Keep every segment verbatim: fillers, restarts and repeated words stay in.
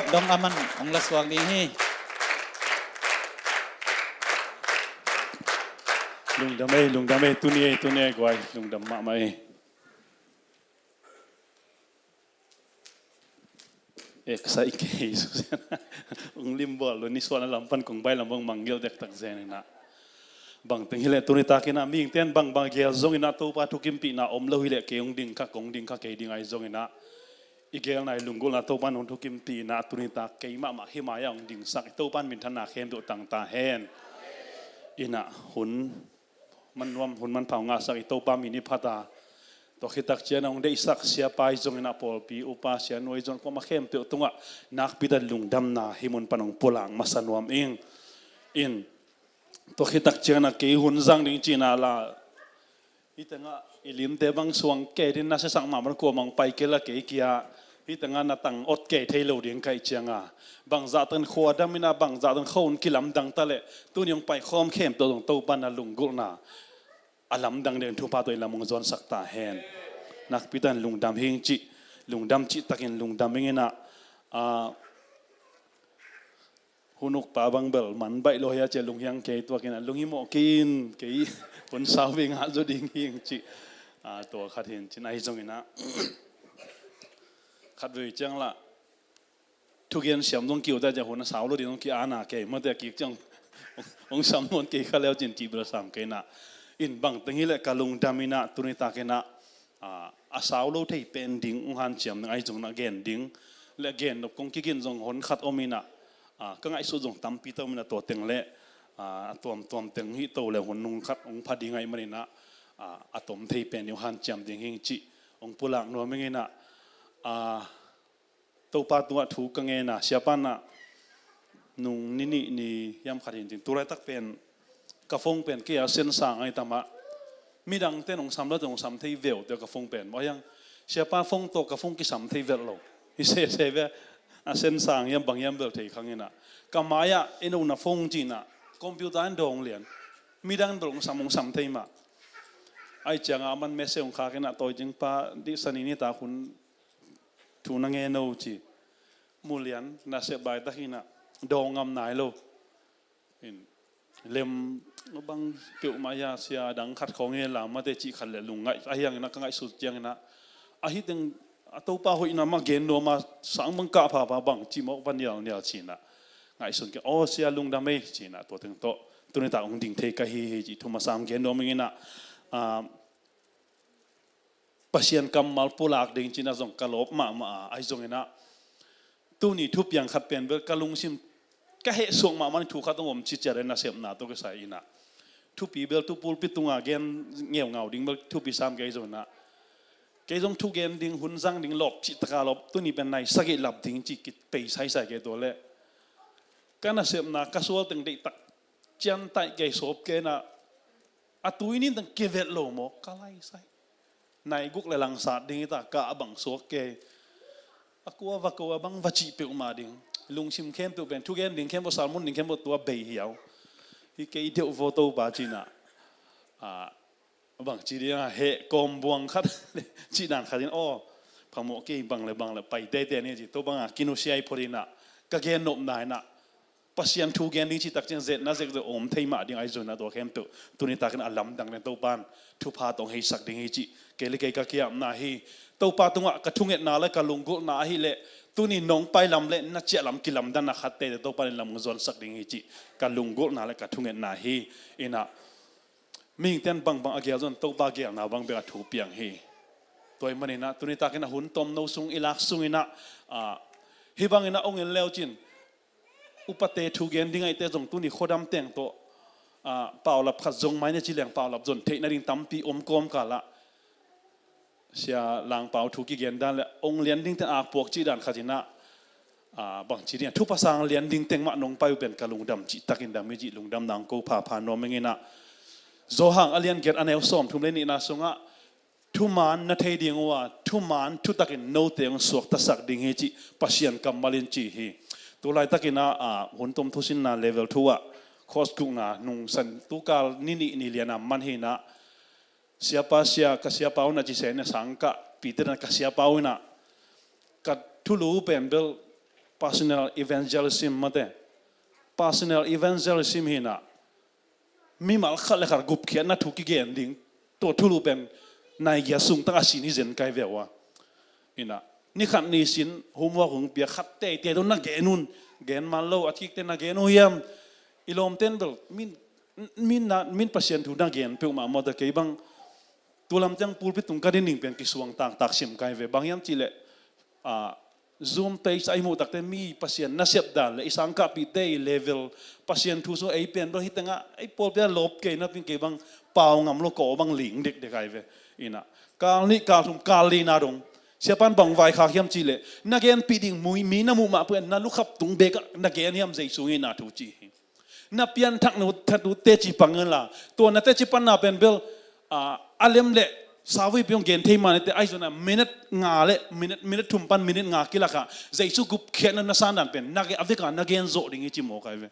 dong a man hong la suak ding hi. Lungdam ei, lungdam ei, tuni ei, tuni ei guai, lungdam mahmah ei. Excite kei susia. Ung limbawl lo ni suan a lam pan kong bai lam bang mangngilh dektak zen inah. Bang teng hileh tuni takinah mihingten bangbang gel zonginah Topa thukimpihna om lo hileh kei ung ding kha, kong ding kha kei ding ai zonginah. I gelna i lunggulhna Topa nong thukimpihna tuni tak kei mahmah himai ah ung dingsak i Topa minthanna khempeuh tangta hen. Inah hun man nuam hun man phau ngahsak i Topa min i phata. Tua khitak ciana hong deihsak siapa i zonginah pawlpi upa sia nuai zon kuama khempeuh tungah nakpitan lungdamna hi mun pan hong pulak masa nuam ing. In tua khitak ciana kei hun zang ding cina la. Hi tengah i limte bang suang kei din na siasak mahmah kuamang pai kei la kei kia. Hi tengah na tang ot kei thei lo ding kaih cianga bangzah tan khua daminah bangzah tan khua hun kilamdang ta leh tuni hong paikhawm khempeuh zong Topa na lunggulhna a lamdang ding thupha tawh i lam hong zuansak ta hen. Nakpitan lungdam hing cih, lungdam cih takin lungdam hinginah. Hunukpa bang bel man baih lo hia cia lunghiang kei tuakinah lunghimawh kei in kei hun sau vei ngah zo ding hing cih. Tua khat hin cin ahi zonginah khat vei ciang lah thugen siam zong kiu ta cia hun a sau lo ding zong ki-ana kei mate a kik ciang hong sam nuan kei kha leu cin cih bel sam kei inah. In bang teng hileh ka lungdam inah tuni takinah a sau lo thei pen ding hong hanciam ding ahi zong na gen ding le gen nop kong kigin zong hon khat om inah ka ngaihsut zong tampi ta om inah tua teng le a tuamtuam teng hih to le hun nung khat hong pha ding ahi maninah a tom thei pen ding hong hanciam ding hing cih hong pulak nuam hinginah. Topa tungah thu ka ngena siapa nah nung ni nih ni hiam khat hin tin tulaitak pen ka phone pen kei a sensor ngai tamah midangte nong sam lo te nong sam thei veu te ka phone pen maw hiang siapa phone tawh ka phone kisam thei vel lo hi sese ve a sensor hiam bang hiam vel thei khanginah ka mai-ah i nona phone cinah computer in dawng lian midang in bel hong sam hong sam thei mah. Ai cianga a man mese hong khakinah tawi cingpa dihsani nitak hun thu na nge no ci. Mulian nasep laitak hinah dawng ngam nai lo. Lem bang peuhmah hia sia dang khat khawng hi lam mate cih khat le lungngaih a hianginah ka ngaihsut cianginah a hiteng a Topa hoihna mah gen nuama sang bang kah phapha bang cimawk va nialnial cinah ngaihsun kei aw sia lungdam ei cinah tua teng tawh tunitak hong ding thei ka hi hi cih thumasam gen nuam hinginah. Pasian kammal pulak ding cinah zong ka lawp mahmah a ahi zonginah tuni thupiang khat pen bel ka lungsim ka hehsuak mahmah ni thu khat hong om ciciat in nasepna tawh kisai inah thupi bel tu pulpit tunga gen ngeungau ding bel thupi sam kei zonginah kei zong thugen ding hun zang ding lawp cihtaka lawp tuni pen nai sagih lap ding cih kipei saisai kei tua leh ka nasepna ka sual teng deihtak ciantaih kei sawp kei inah a tui nin teng kivet lo maw ka laisai. Nai guk le langsat ding hita kah a bang suak kei a kua va ko a bang va cih peuhmah ding lungsim khempeuh pen thugen ding khempeuh salmun ding khempeuh tua bei hiau hi kei deuh vo Topa cinah. Bang ci ding a heh kawm buang khat cih dan khat in aw phamawh kei bang le bang le pai teitei ni ci to banga kinusia i phot inah ka gen nopna inah Pasian thu gen ding citak ciang zetna zekzek om thei mah ding ahi zonah tua khempeuh tuni takin a lamdang ding Topan thupha tawh hong heisak ding hi cih kei le kei ka kiamna hi. Topa tungah ka thungetna le ka lunggulhna ahileh tuni nong pailam le na ciahlam kilamdanna khat teite Topan in lam hong zuansak ding hi cih ka lunggulhna le ka thungetna hi. Inah mihingten bangbang a gel zon Topa gelna bang bek a thu piang hi. Tua ih maninah tuni takin a hun tomno sung i lak sunginah hih banginah ong en leucin upate thu gen ding ahihte zong tuni khuadam teng tawh paulap khat zong mai ne ci leng paulap zon theih nading tampi om kawmkalah sia langpau thu kigen dan le ong lian dingte akpuak cih dan khatinah bangci dingah thupasang lian ding teng mah nong pai uh pen ka lungdam cihtakin dam hi cih lungdam nang ko phapha nuam inginah Zawhang a lian giat a neu sawm thum le nihna sungah thuman na thei ding uh a thuman thutakin note hong suaktasak ding hi cih Pasian kammal in ci hi. Tulaitakinah hun tom thusinna level thu ah course gukna nungsan tukal ni nih ni liana man hinah siapa sia ka siapa unah ci seinah sangkah pitedan ka siapa unah ka thulu pen bel personal evangelism mate, personal evangelism hi-in ah mimal khat le khat gupkhiatna thu kigen ding, tua thulu pen nai giat sung tak a sin hi zen kai ve uh a. In ah ni khat ni sin homework hong pia, khat teitei dong na gen un, gen man lo, a thikte na gen uh hiam? I lawmten bel min, min na, min Pasian thu na gen peuhmah mawte, kei bang tu lam ciang pulpit tung ka din ding pen kisuang taktak sim kai ve. Bang hiam cihleh, ah, Zoom page a i muh takte mi Pasian nasep dan le i sangkahpihte i level, Pasian thu sung ei pen bang hi tengah ei pawlpi a lawp kei napi-in kei bang pau ngam lo, kaw bang ling dekdek ai ve. In ah kal nih, kal thum, kal lina dong siapan bang vaikhak hiam cihleh, na genpih ding mi, mi na muh mah peuh in na lukhap tung bekah na gen hiam Jesu hihna thu ci hi. Na pianthak nu, that nu teci pang inla, tua na teci panna pen bel, ah, a lem le savui piong gen thei mah nite, ahi zongin ah minute nga le minute, minute thum pan minute nga kilakah Jesu gupkhiatna na san dan pen na gen, a vekah na gen zawh ding hi ci mawk ai ve.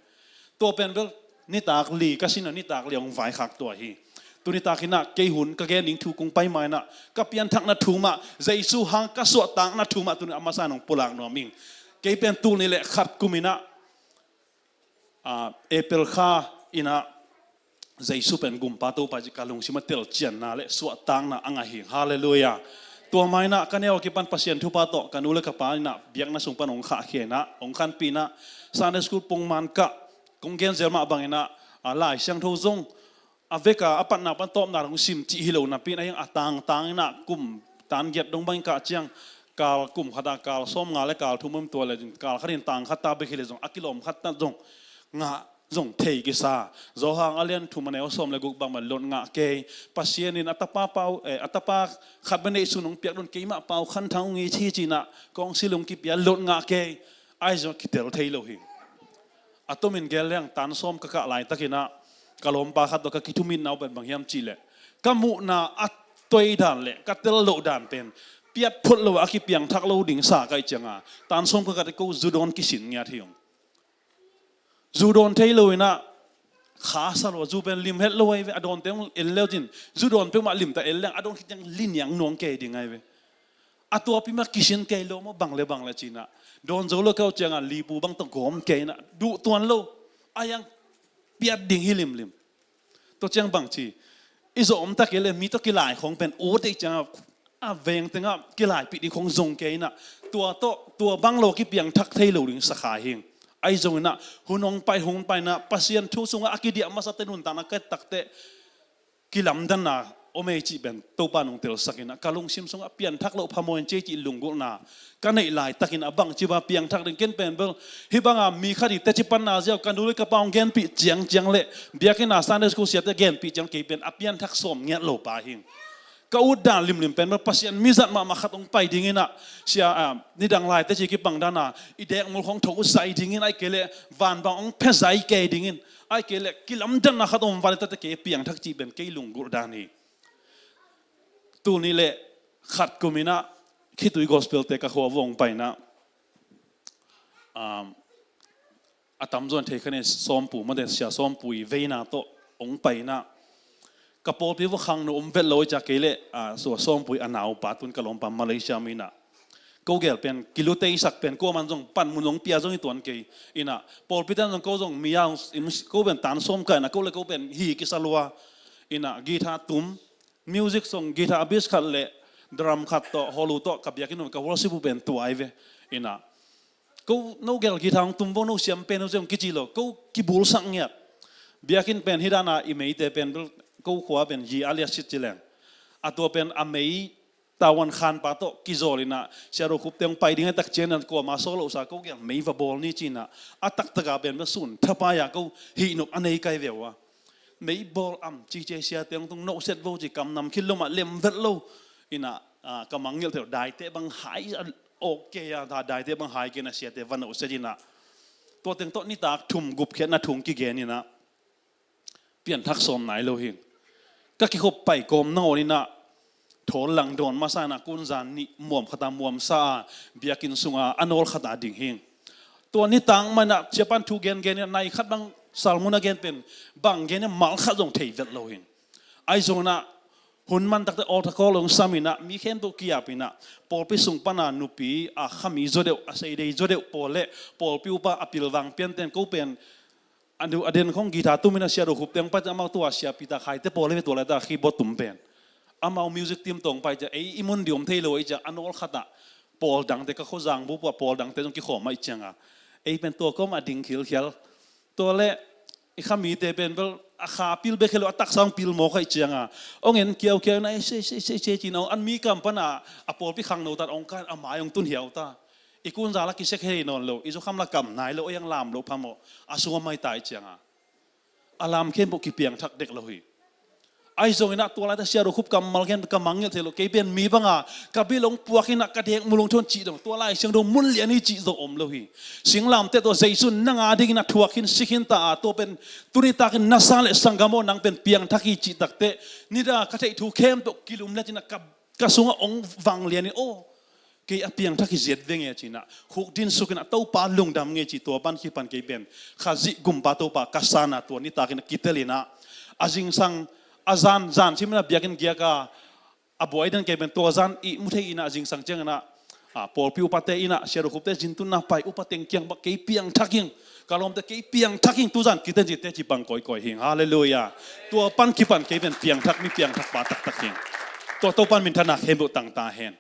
Tua pen bel nitak li ka sin a, nitak li hong vaikhak tua hi. Tu nitak in ah kei hun ka gen ding thu kong pai ma in ah ka pianthakna thu mah, Jesu hang ka suahtakna thu mah tu ni a masa in hong pulak nuam ing. Kei pen tul nih le khat kum in ah, ah, April kha in ah Jesu pen Gumpa Topa ci ka lungsim a telcianna le suahtakna a ngah hi. Halleluiah. Tua ma in ah ka neu a kipan Pasian thupha tawh ka nu le ka pa in ah biakna sung pan hong khahkhia in ah, hong khanpih in ah, Sunday school pongman kah, kong gen zel mah bang in ah, ah, Lai Siangtho zong a vekah a patna pan tawpna hong sim cih hi lo napi-in, a hiang a tangtang in ah kum tan giat dong bang in kah ciang, kal kum khat ah kal sawmnga le kal thum om, tua le kal khat in tang khat ta bek hi le zong a kilawm khat ta zong ngah zong thei kisa. Johan a lian thum a neu sawm le guk bang mah lot ngah kei. Pasian in a tapa pau, eh, a tapa khat bek neih sun hong piak dong, keimah Pau Khan Thang hong hi ci-in ah kawngsil hong kipia, lot ngah kei. Ahi zong kitel thei lo hi. A tomin gel leng tan sawm ka kah laitak in ah ka lawmpa khat tawh ka kithumitna uh pen bang hiam cihleh, ka muhna a toi dan le ka tel loh dan pen piat phot lo a kipiangthak lo ding sa ka hih ciangin tan sawm ka kah teh ko zu dawn kisin ngiat hi ung. Zu dawn thei lo in ah kha sa lo, zu pen lim het lo ai ve, a dawnte hong en leu cin, zu dawn peuhmah lim ta en leng a dawn khit ciang li niang nuang kei ding ai ve. A tuapi mah kisin kei lo maw, bang le bang le ci-in ah. Dawn zo lo ka hih ciangin lipu bang tawh gawm kei in ah duh tuan lo. A hiang piat ding hi limlim. Tua ciang bang ci, i zawh om ta kei le mi tawh kilai khawng pen ut ei ciangin a veng tengah kilaipih ding khawng zong kei in ah, tua tawh tua bang lo kipiangthak thei lo ding sa kha hi. Ahi zongin ah hun hong pai, hun pai in ah Pasian thu sungah a kidiah masate nuntakna ka et tak teh kilamdanna om ei cih pen Topa in hong telsak in ah, ka lungsim sungah pianthak loh phamawh in ci ei cih lunggulhna ka neih laitakin ah bangci bang piangthak ding, ken pen bel hih banga mi khat i teci panna ziau ka nu le ka pa hong genpih ciangciang le biakinn a Sunday school siate genpih ciang kei pen a pianthak sawm ngiat lo pa hi. Ka ut dan limlim pen bel Pasian mizat mahmah khat hong pai dingin ah, sia, ah, nidang lai teci kipang dan a i dekmul khawng tho zai dingin, ahih kei leh van bang hong phe zai kei dingin, ahih kei leh kilamdanna khat om vale tate kei piangthak cih pen kei lunggulh dan hi. Tul nih le khat kum in ah khitui gospel te ka khua vawng pai in ah, um, a tamzaw in thei kha ni, Sawmpu mate, Sia Sawmpu i veina tawh hong pai in ah, ka pawlpi vawh khangno om vet lo i ciah kei leh, ah, Sia Sawmpu i a naupa, tun ka lawmpa Malaysia mi in ah, ko gel pen kiluteisak pen kuaman zong panmun zong pia zong hi tuan kei. In ah pawlpi tan zong ko zong mi a, ko pen tan sawm kah in ah ko le ko pen hi kisa lua. In ah guitar tum, music song, guitar bass khat le drum khat tawh, holu tawh ka biakinn uh, ka worship uh pen tua ai ve. In ah ko, no gel guitar hong tum vo, no siam pen uh zong kici lo, ko kibulsak ngiat. Biakinn pen hih dan a i meite pen bel, ko khua pen yi a liasit ci leng, a tua pen a mei tawan khanpa tawh kizawl in ah, Sia Ro Khup te hong pai ding a tak ciangin ah kuama sawl loh sa, ko gel mei va bawl ni ci in ah, a taktak a pen bel sun thapai a ko hihnop a nei kai ve uh a. Mei bawl am ci, ci siate hong tung, nohset vo ci, kam nam khit lo mah lem vet lo. In ah, ah, ka mangngilh thei lo, daite bang hai a, ok kei a, da, daite bang hai kei in ah siate va nohset in ah. Tua teng tawh nitak thum gupkhiatna thu hong kigen in ah, pianthak sawm nai lo hi. Ka kikhop pai kawm nangawn in ah, thawl lang dawn masa in ah, kunzan nih muam khat a muamsa a, biakinn sungah a nawl khat a ding hi. Tua nitak mah in ah siapan thu gengen in ah, nai khat bang sermon a gen pen bang gen in ah mal khat zong thei vet lo hi. Ahi zongin ah Hun man takte altar call hong sam in ah, mi khempeuh ki-ap in ah, pawlpi sung pana nupi a khami zaw deuh, a seidei zaw deuh pawl le pawlpi upa a pilvang pianten ko pen a du-, a den khong guitar tum in ah, Sia Do Khup teng pai teh, amau tua Sia Peter Khai te pawl le tua lai ta keyboard tum pen, amau music team tawng pai teh, ei i mun ding om thei lo ei ciang, a nawl khatah pawl dangte, ka khuazang bup ah pawl dangte zong kikhawm ahih cianga, ei pen tua kawm a ding khilkhial. Tua le i khamite pen bel a kha pil bek hi lo, a taksa hong pil mawk ahih cianga, hong en kiaukiau in ah, "Ei, se, se, se, se," ci-in ah, an mi kam pana a pawlpi khangno tan hong kan, a mai hong tun hiau ta. I kunza la kisek hei nawn lo, i zukham la kam nai lo, ei hong lam lo phamawh, a sung a mai ta ahih cianga, a lam khempeuh kipiangthak dek lo hi. Ahi zongin ah tua laita Sia Do Khup kammal gen ka mangngilh thei lo, kei pen mi banga ka bil hong puak in ah, ka dek mulung thon cih dong, tua Lai Siangtho mun lian hi cih zong om lo hi. Singlamteh tawh Jesu nang a dingin a thuak khin, si khin ta a, tua pen tuni takin na sang le sanggam aw, nang pen piangthak hi cih takteh, nida ka theih thu khempeuh kilumlet in ah ka, ka sungah hong vanglian in, aw, kei a piangthak hi ziat ve nge ci-in ah, khukdin suk in ah Topa lungdam nge ci, tua pan kipan kei pen Khazih gumpa Topa ka san a, tua nitakin a kitel in ah, a zingsang, a zan, zan sim in ah biakinn giak a, a buai den kei pen tua zan ihmu thei in ah, a zingsang ciangin ah, a, pawlpi upate in ah, Sia Do Khupte zin tunna pai, upa teng kiang bang, "Kei piangthak ing, ka lawmte, kei piangthak ing, tuzan kitel in," ci teh, ci bang kawikawi hi ing. Halleluiah. Tua pan kipan kei pen piangthak, mi piangthak pa taktak hi ing. Tua Topan minthanna khempeuh tang ta hen.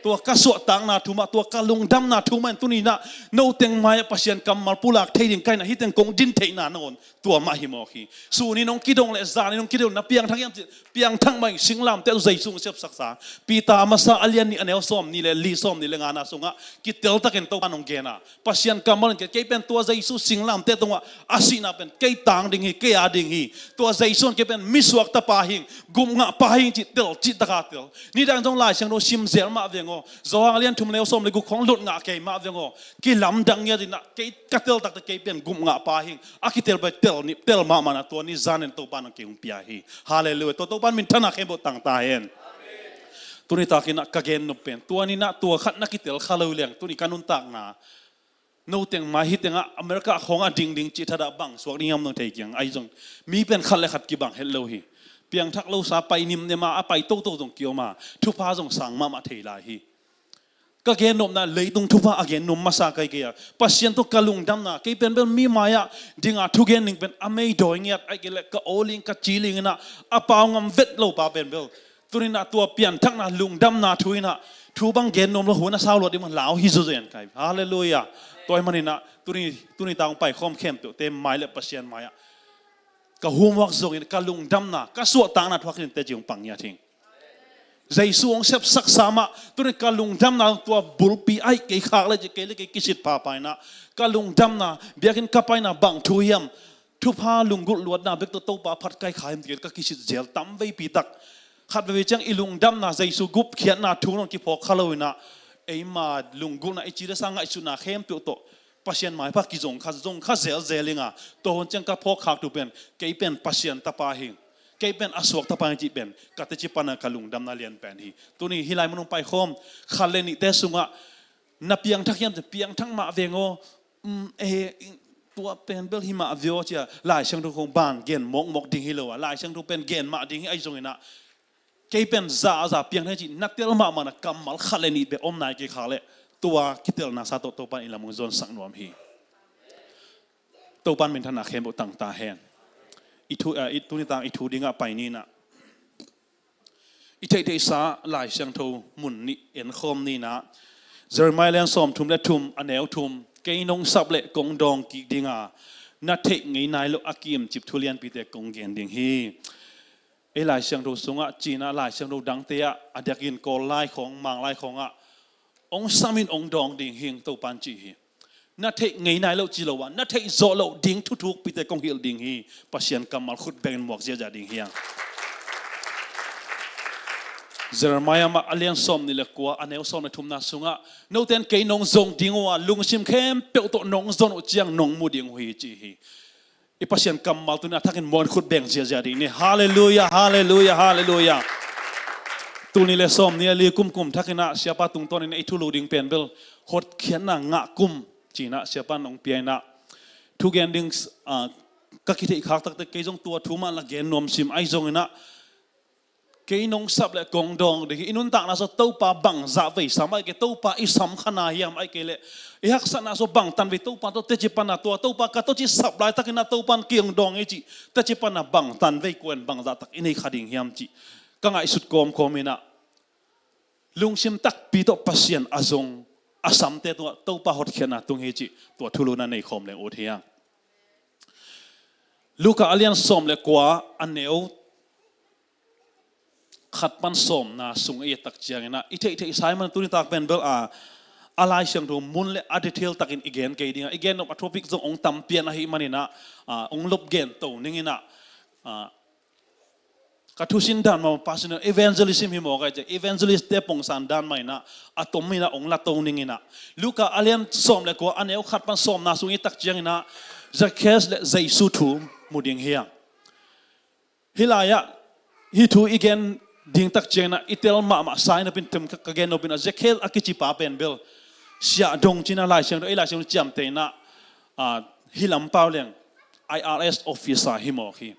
Tua ka suahtakna thu mah, tua ka lungdamna thu mah in tuni in ah, no teng mai-ah Pasian kammal pulak thei ding ka hih in ah, hih teng kong din theihna nangawn tua mah hi mawk hi. Sun in hong kidong le zan in hong kidong, "Na piangthak hiam?" ci, piangthak mah ing. Singlamteh tawh Jesu hong sepsaksa. Peter a masa a lian nih, a neu sawmnih le li, sawmnih le ngana sungah kiteltakin Topan hong gen a, Pasian kammal in, kei, kei pen tua Jesu singlamteh tungah a sihna pen kei tang ding hi, kei a ding hi. Tua Jesu in kei pen misuak tapa hi ing, gupngah pa hi ing cih tel, cih taka tel. Nidang zong Lai Siangtho sim zel mah veng aw. Johan a lian thum, neu sawm le guk khong lut ngah kei mah veng aw. Kilamdang ngiat in ah, kei ka tel takteh kei pen gupngah pa hi ing, a kitel pai tel ni, tel mahmah in ah, tua ni zan in Topan kei hong pia hi. Halleluiah. Tua Topan minthanna khempeuh tang ta hen. Tuni takin ah ka gen nop pen tua ni in ah, tua khat na kitel kha lo leng, tuni ka nuntakna, no teng mai, hih tengah America khawng a ding ding cih thadah bang suak ding hiam nong thei kiang. Ahi zong mi pen khat le khat kibang het lo hi. Piangthak losa pai nimnem a, a pai toto zong kiom a, thupha zong sang mahmah thei lai hi. Ka gen nopna, leitung thupha a gen nuam masa ka hi kei a, Pasian tawh ka lungdamna, kei pen bel mi mai-ah dinga thugen ding pen a meidawi ngiat, ahih kei leh ka aw ling, ka ci ling in ah, a pau ngam vet lo pa pen bel, tuni in ah tua pianthakna, lungdamna thu in ah, thu bang gen nuam lo, hun a sau luat ding bang lau hi zawzen ka hi. Halleluiah. Tua ahih manin ah tuni, tuni ta hong paikhawm khempeuhte mai le Pasian mai-ah ka homework zongin, ka lungdamna, ka suahtakna thuak khin teh, ci hong pang ngiat hi ing. Jesu hong sepsaksa mah, tuni ka lungdamna tua bulpi ahih kei khak leh, ci, kei le kei kisit phapha in ah, ka lungdamna, biakinn ka paina bang thu hiam, thupha lunggulh luatna bek tawh Topa phat kai kha hiam, ti ka kisit zel tam veipi tak. Khat veivei ciang i lungdamna, Jesu gupkhiatna thu nangawn kiphawk kha lo in ah, eima lunggulhna, i ci le sa ngaihsutna khempeuh tawh Pasian maipha kizong kha, zong kha zelzel ing a, tua hun ciang ka phawkkhak thu pen, kei pen Pasian tapa hi ing, kei pen a suak tapa hi ing cih pen ka teci pana ka lungdamna lian pen hi. Tuni hih lai mun hong paikhawm khat le nihte sungah, "Na piangthak hiam?" ci, "Piangthak mah veng aw." "Um, eh, tua pen bel hi mah ve aw," ci-a Lai Siangtho khong ban gen mawkmawk ding hi lo a, Lai Siangtho pen gen mah ding hi. Ahi zongin ah, "Kei pen za a za piangthak ing," cih na tel mahmah in ah, kammal khat le nih bek om nai kei khak leh, tua kitelna sa tawh Topan i lam hong zuansak nuam hi. Topan minthanna khempeuh tang ta hen. I thu, ah, i tuni tang i thu dingah pai ni in ah, i theihtheihsa Lai Siangtho mun nih enkhawm ni in ah, Jeremiah lian sawmthum le thum, a neu thum, "Kei nong sap leh kong dawng kik ding a, na theih ngei nai loh a ki-imcip thu lianpite kong gen ding hi." Ei Lai Siangtho sungah, ci-in ah Lai Siangtho dangte ah, a diakin Kawl lai khawng, Mang lai khawngah, "Hong sam in hong dawng ding hi ing," Topan ci hi. Na theih ngei nai loh ci lo a, na theih zawh loh ding thuthukpite kong hilh ding hi. Pasian kammal khut bengin muak ziahziah ding hi hang. Jeremiah mah a lian sawmnih le kua, a neu sawm le thumna sungah, "Note in kei nong zong ding uh a, lungsim khempeuh tawh nong zon uh ciang nong mu ding uh hi," ci hi. I Pasian kammal tuni a thakin muan khut beng ziahziah ding ni. Halleluiah, halleluiah, halleluiah. Tul nih le sawmnih le li kum, kum thakin ah, siapa tungtawnin i thulu ding pen bel hotkhiatna ngah kum, ci-in ah siapa in hong pia in ah, thugen ding, ah, ka kitheih khak takteh, kei zong tua thu mah la gen nuam sim. Ahi zongin ah, Kei nong sap le kong dawng ding hi. I nuntakna sung Topa bangzah vei sam, ahih kei Topa i sam kha na hiam, ahih kei leh i haksatna sung bang tanvei Topa tawh teci pan na, tua Topa ka tawh ci sap laitakin ah Topa in kei hong dawng hi cih teci pan na, bang tanvei, kua'n bangzah tak i nei kha ding hiam cih ka ngaihsut kawmkawm in ah, lungsim takpi tawh Pasian a zong a samte tungah Topa hotkhiatna tung hi cih tua thulu na nei khawm leng ut hi hang. Luka a lian sawm le kua, a neu khat pan sawmna sung i et tak ciangin ah, i theihtheih sa ahih man tuni tak pen bel a, a Lai Siangtho mun le a detail takin i gen kei ding a, i gen nop a topic zong hong tam pian ahih manin ah, a, hong lop gen to ning in ah, a, ka thusin dan mah, personal evangelism hi maw, ka ci, evangelist te pongsan dan mah in ah, a tom in ah hong la to ning in ah. Luka a lian sawm le kua, a neu khat pan sawmna sung i et tak ciangin ah, Zakheus le Jesu thu mu ding hi hang. Hih lai-ah hih thu i gen ding tak ciangin ah, i tel mahmah sa in ah, pen tem ka, ka gen nop in ah, Zakheus a kici pa pen bel siahdong ci-in ah Lai Siangtho, ei Lai Siangtho ciamteh in ah, a, hih lam pau leng I R S officer hi mawk hi.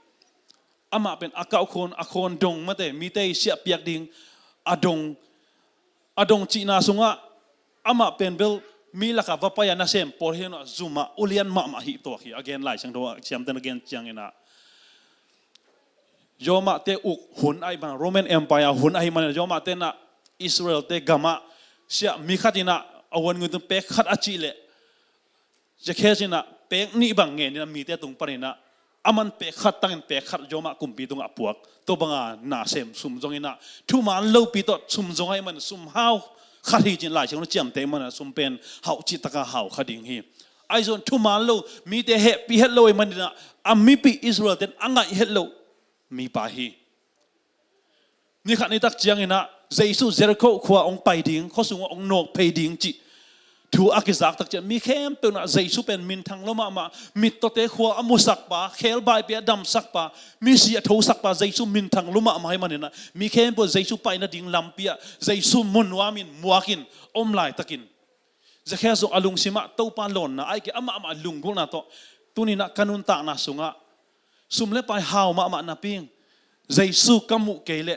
Amah pen a kauhkhawn, a khawn dong mate, mite i siah piak ding a dong, a dong cihna sungah amah pen bel mi lakah va pai a, nasem pawl hi lo-in ah, zum ah ulian mahmah hi tuak hi, a gen Lai Siangtho ah, ciamteh in a gen ciangin ah. Roma te uk hun ahih man, Roman Empire hun ahih man, Roma te in ah Israel te gam ah siah mi khat in ah a huan ngui tun pek khat a cih leh, Zakheus in ah pek nih bang ngen in ah mite tung pan in ah, aman pek khat tangin pek khat Roma kumpi tungah a puak. Tua banga nasem sum zong in ah, thuman lopi tawh sum zong ahih man, sum hau khat hi ci-in Lai Siangtho ciamteh ahih man ah, sum pen hau cih taka hau kha ding hi. Ahi zong thuman lo, mite hehpih het lo ahih man in ah, a mipih Israel ten a ngaih het loh mipa hi. Ni khat ni tak ciangin ah Jesu Jericho khua hong pai ding, khua sungah hong nawk phei ding cih thu a kizak tak ciang, mi khempeuh in ah Jesu pen minthang lua mahmah, mittawte khua a musak pa, khelbai pia damsak pa, misi a thosak pa, Jesu minthang lua mahmah ahih man in ah, mi khempeuh Jesu pai nading lampi ah Jesu mu nuam in, muak in om laitakin, Zakheus zong a lungsim ah Topa lawnna, ahih kei leh amah mah lunggulhna tawh, tuni in ah ka nuntakna sungah sum le pai hau mahmah napi-in, Jesu ka muh kei leh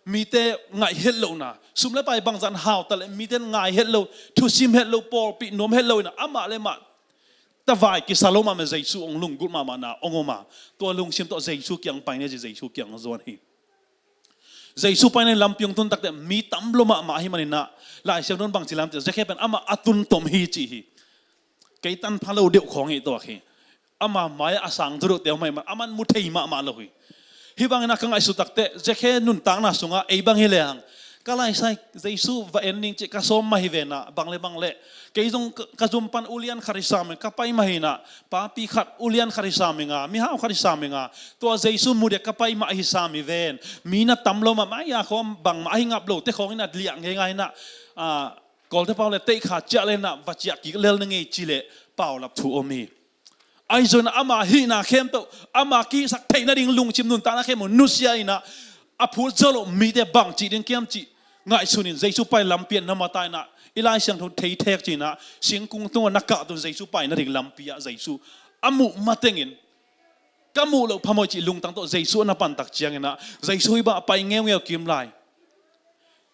mite ngaih het lohna, sum le pai bangzah in hau ta leh mite in ngai het lo, thusim het lo, pawlpih nuam het lo in ah, amah le amah tavai kisa lo mahmah Jesu hong lunggulh mahmahna hong om a, tua lungsim tawh Jesu kiang pai ni ci, Jesu kiang zuan hi. Jesu paina lampi hong tun tak teh mi tam lua mahmah ahih man in ah, Lai Siangtho in bang ci lam teh, Zakheus pen amah a tun tom hi ci hi. Kei tanpha lo deuh khawng hi tuak hi. Ama mai-ah a sang zaw deuhte om ahih man, aman mu thei mahmah lo hi. Hih bangin ah ka ngaihsut tak teh, Zakheus nuntakna sungah ei bang hi lehang, ka laisai Jesu va en ning cih ka sawm mah hi ven ah, bang le bang le, kei zong ka, ka zum pan ulian khat hi sam in, ka pai mah hi in ah, papi khat ulian khat hi sam ing a, mihau khat hi sam ing a, tua Jesu mu dia ka pai mah hi sam hi ven. Mi na tam lo mahmah, a khawng bangmah ahi ngap lote khawng in ah liah ngeingai in ah, a, Kawlte pau le teihkha ciah le in ah va ciah kik lel na ngei ci leh paulap thu om hi. Ahi zongin ah ama hihna khempeuh, ama kihsak theih nading lungsim nuntakna khempeuh nusia in ah, a phut zo loh mite bang cih ding kiam cih ngaihsun in, Jesu pai lampi ah na mata in ah, i Lai Siangtho thei thek ci-in ah, singkung tungah na kah tun Jesu pai nading lampi ah Jesu a muh matengin, ka muh loh phamawh cih lungtang tawh Jesu a na pantak ciangin ah, Jesu hih bang a pai ngeungeu kim lai.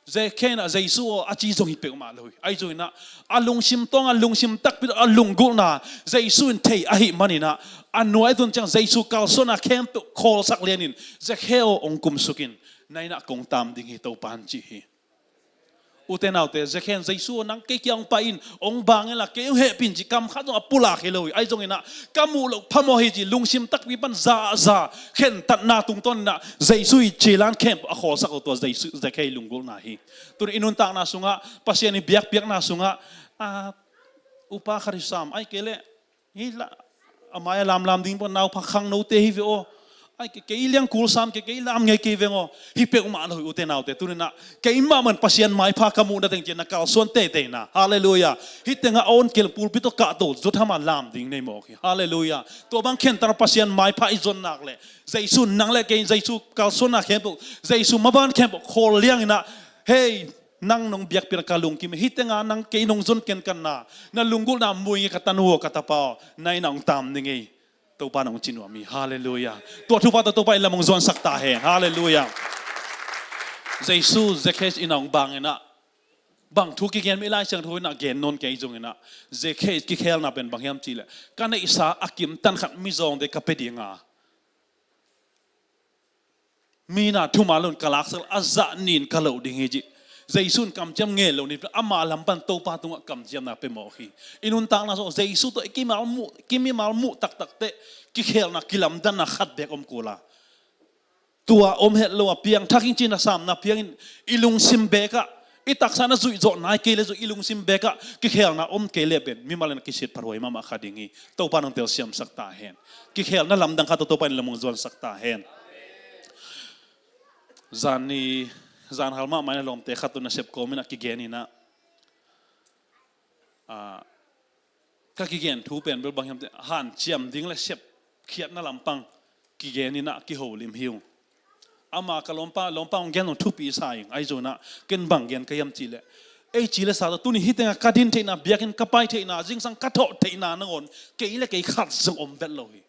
Zakheus in ah, Jesu aw, a ci zong hi peuhmah lo hi. Ahi zongin ah, a lungsim tawng, a lungsim takpi tawh a lunggulhna Jesu in thei ahih manin ah, a nuai tun ciang Jesu kalsuanna khempeuh khawlsak lianin, Zakheus aw, hong kumsuk in, na inn ah kong tam ding hi, Topa in ci hi. Ute naute, Zakheus in, Jesu aw, nang kei kiang hong pai in, hong bang inla, kei hong hehpih in ci, kam khat zong a pulak hi lo hi. Ahi zongin ah, ka muh loh phamawh hi ci, lungsim takpi pan za, za khentatna tungtawn in ah, Jesu i cilan khempeuh a khawlsak uh, tua Jesu, Zakheus i lunggulhna hi. Tun i nuntakna sungah, Pasian i biakpiakna sungah, a, upa khat hi sam, ahih kei leh, hi la, a mai-ah lamlam ding peuh, naupang khangnote hi ve aw. Ahih kei, kei liang kul sam kei, kei lam ngei kei veng aw. Hi peuhmah lo hi, ute naute, tuni in ah, keimah mah in Pasian maipha ka muhna teng ciang na kalsuan teitei na. Halleluiah. Hih tengah a on kei leh pulpit tawh kahto zot hama lam ding nei mawk hi. Halleluiah. Tua bang khentat Pasian maipha i zon nak leh, Jesu in nang le kei, Jesu kalsuanna khempeuh, Jesu maban khempeuh khawl liang in ah, hei, nang nong biakpiak ka lungkim hi, hih tengah nang kei nong zon kenkanna, na lunggulhna mu ing ei ka tanu aw, ka tapa aw, na inn ah hong tam ning ei, Topa in hong ci nuam hi. Halleluiah. Tua thupha tawh Topa in lam hong zuansak ta hen. Halleluiah. Jesu Zacchaeus inn ah hong bang in ah, bang thu kigen mi Lai Siangtho in ah gen nawn kei zong in ah, Zacchaeus kikhelna pen bang hiam cih leh, ka neihsa a kimtan khat mizawngte ka pia ding a, mi na thuman lo in ka laksak leh a zah nih in ka loh ding hi ci. Jesu in kamciam ngen lo ni, ama lam pan Topa tungah kamciamna pia mawk hi. I nuntakna sung Jesu tawh i kimimal muh, kimimal muh taktak teh kikhelna kilamdanna khat beek om kul a, tua om het lo a piangthak ing ci-in a samna piang in, i lungsim beek ah, i taksa na zuih zawh nai kei leh zong i lungsim beek ah kikhelna om kei leh pen mimal in a kisiat phathuai mahmah kha ding hi. Topa in hong telsiamsak ta hen. Kikhelna lamdang khat tawh Topa in lam hong zuansak ta hen. Zan ni, zan hal mahmah in a lawmte khat tawh nasep kawm in ah kigen in ah, ah, ka kigen thu pen bel bang hiam cih leh, hanciam ding leh sepkhiatna lampang kigen in ah kiholim hi ung. Ama ka lawmpa, lawmpa hong gen zong thupi sa ing, ahi zongin ah ken bang gen ka hiam cih leh, ei ci leh sa tawh tuni hih tengah ka din theihna, biakinn ka pai theihna, zingsang ka thawh theihna nangawn kei leh kei khat zong om vet lo hi.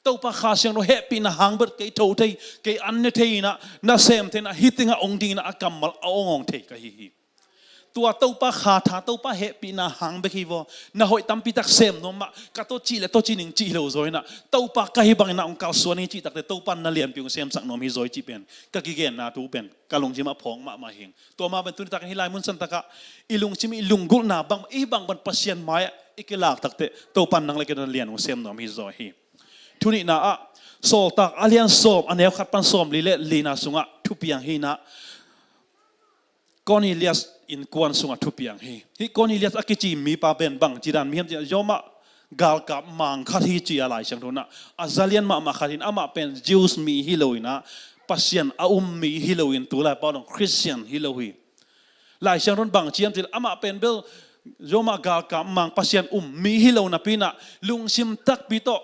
Topa Kha Siangtho hehpihna hang bek kei tho thei, kei an ne thei in ah, nasem thei in ah, hih tengah hong ding in ah a kammal a hong hong thei ka hi hi. Tua Topa Kha tha, Topa hehpihna hang bek hi vaw. Na hoih tampi tak sem nuam mah, ka tawh ci leh tawh ci ning cih hi lo zaw in ah, Topa ka hih bangin ah hong kalsuan hi cih tak teh Topa in na lianpi hong semsak nuam hi zaw hi cih pen ka kigenna thu pen ka lungsim ah phawk mahmah hi ing. Tua mah pen tuni tak in hih lai mun san tak ah i lungsim, i lunggulhna bang, i bang bang Pasian mai ah i kilak tak teh Topa in nang leh kei na lian hong sem nuam hi zaw hi. Thu nihna ah, Sawltak a lian sawm, a neu khat pan sawmli leh lina sungah thupiang hi in ah, Cornelius innkuan sungah thupiang hi. Hih Cornelius a kici mipa pen bang ci dan mi hiam cih leh, Roma galkap mang khat hi ci a Lai Siangtho in ah, a zalian mahmah khat hi in, amah pen Jews mi hi lo in ah, Pasian a um mi hi lo in, tulai pau dong Christian hi lo hi. Lai Siangtho in bang ci hiam cih leh, amah pen bel Roma galkap mang, Pasian um mi hi lo napi in ah, lungsim takpi tawh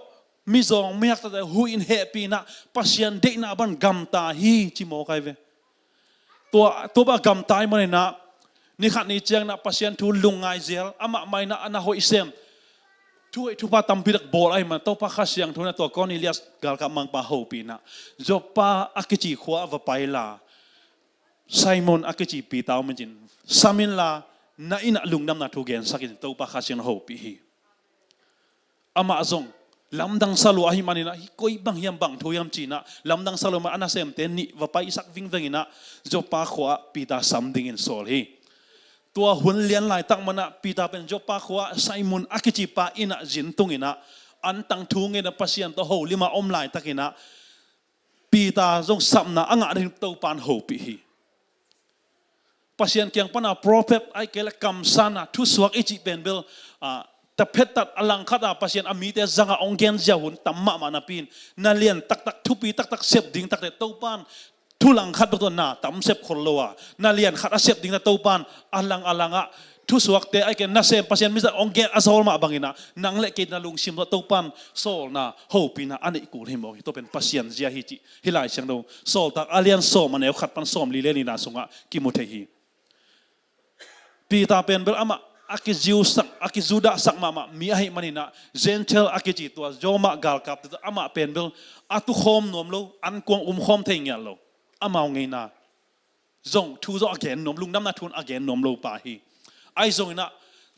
mizawng miak takte huh in hehpih in ah, Pasian deihna bang gamta hi ci mawk ahi ve. Tua, tua bang gamta ahih manin ah, ni khat ni ciangin ah Pasian thu lungngai zel, amah mai in ah a na hoih sem, thuhoih thupha tampi tak bawl ahih manin Topa Kha Siangtho in ah tua Cornelius galkap mangpa hopih in ah, Joppa a kici khua ah va pai la, Simon a kici Peter om in cin, sam in la, na inn ah lungdamna thu gensak in, Topa Kha Siangtho hopih hi. Amah zong lamdang sa lua ahih manin ah, hih koi bang hiam, bang thu hiam ci in ah lamdang sa lua ahih manin a nasemte nih va paisak vingveng in ah, Joppa khua ah Peter sam dingin sawl hi. Tua hun lian laitak manin ah Peter pen Joppa khua ah Simon a kici pa inn ah zin tung in ah, antang thu ngen in ah Pasian tawh holim a om laitakin ah, Peter zong sapna a ngah ding Topa in hopih hi. Pasian kiang pan a prophet, ahih kei leh kamsanna thusuak i cih pen bel, ah, taphet tat a langkhat a Pasian a mite zang a hong genzia hun tam mahmah napi in, na lian taktak, thupi taktak sep ding tak teh Topa in thu langkhat bek tawh na tam sep khol lo a, na lian khat a sep ding teh Topa in a lang a lang ah thusuakte, ahih kei leh nasem Pasian mizat hong gen a sawl mah bangin ah, nang leh kei na lungsim tawh Topa in sawlna, hopihna a neih kul hi mawk hi. Tua pen Pasian zia hi cih hih Lai Siangtho Sawltak a lian sawm, a neu khat pan sawmli leh lina sungah kimu thei hi. Peter pen bel amah a ki-Jew sak, a ki-Judah sak mahmah mi ahih manin ah, Gentile a kici tua Roma galkapte tawh amah pen bel a tukhawm nuam lo, ankuang umkhawm thei ngiat lo. Amau ngeina zong thu zong a gen nuam, lungdamna thu a gen nuam lo pa hi. Ahi zongin ah,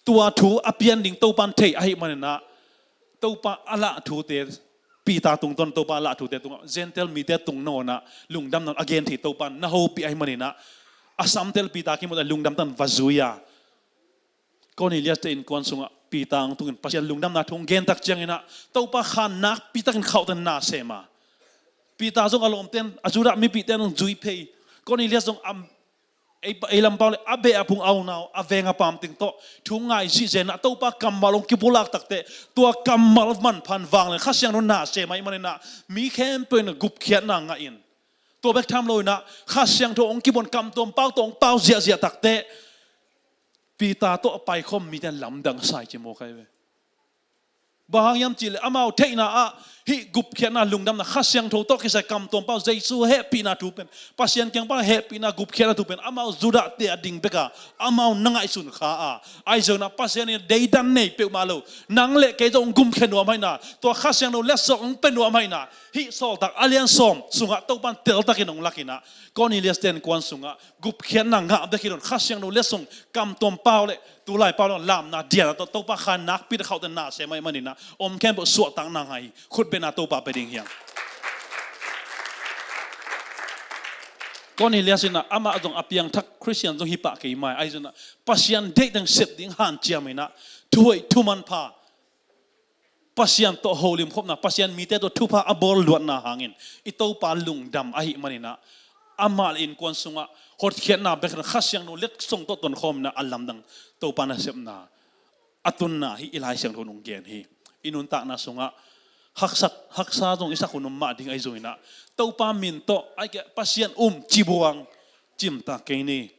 tua thu a pian ding Topa in thei ahih manin ah, Topa a lah thute, Peter tungtawn Topa a lah thute tungah, Gentile mite tung nangawn ah lungdamna a gen thei Topa in na hopih ahih manin ah, a samtel Peter kimuh teh lungdam takin va zui a, Cornelius te innkuan sungah Peter hong tungin Pasian lungdamna thu hong gen tak ciangin ah, Topa khan nakpi takin khauhtakin na sem a, Peter zong a lawmte'n, a Judah mipite'n hong zui phei. Cornelius zong a, ei, ei lampau leh a beh a phung, a unau, a veng a paam teng tawh thu ngai zihziah in ah, Topa kammal hong kipulak tak teh, tua kammal manpha in vanglian Kha Siangtho in na sem ahih manin ah, mi khempeuh in ah gupkhiatna ngah in, tua bek tham lo in ah Kha Siangtho hong kipuan, kam tuam pau tawh hong pau ziahziah tak teh, Peter tawh a paikhawm mite lamdang sa hi ci mawk ahi ve. Bang hang hiam cih leh amau theihna ah Hih gupkhiatna, lungdamna, Kha Siangtho tawh kisai kamtuam pau Jesu hehpihna thu pen, Pasian kiang pan hehpihna, gupkhiatna thu pen amau Judah te a ding bek a, amau na ngaihsun kha a. Ahi zongin ah Pasian in deidan nei peuhmah lo. Nang le kei zong hong gumkhia nuam hi na, tua Kha Siangtho letsong hong pia nuam hi na. Hih Sawltak a lian sawm sungah Topan teltakin hong lak in ah, Cornelius te innkuan sungah gupkhiatna ngah bek hi lo in, Kha Siangtho letsong kamtuam pau le tulai pau le lamna diana tawh Topa kha nakpi ta khauhte na sem ahih manin ah om khempeuh suahtakna ngah hi. Khutbetna Topa pia ding hi hang. Cornelius in ah amah zong a piangthak Khristian zong hi pah kei mai. Ahi zongin ah Pasian deih teng sep ding hanciam in ah, thuhoih thumanpha, Pasian tawh holim khopna, Pasian mite tawh thupha a bawl luatna hangin i Topa lungdam ahih manin ah, amah le innkuan sungah hotkhiatna bek hi lo in, Kha Siangtho letsong tawh tonkhawm in ah a lamdang Topa nasepna a tunna hih i Lai Siangtho in hong gen hi. I nuntakna sungah haksa, haksa zong i sak hun om mah ding ahi zongin ah, Topa min tawh, ahih kei leh Pasian um, cibuang, cimtak kei ni.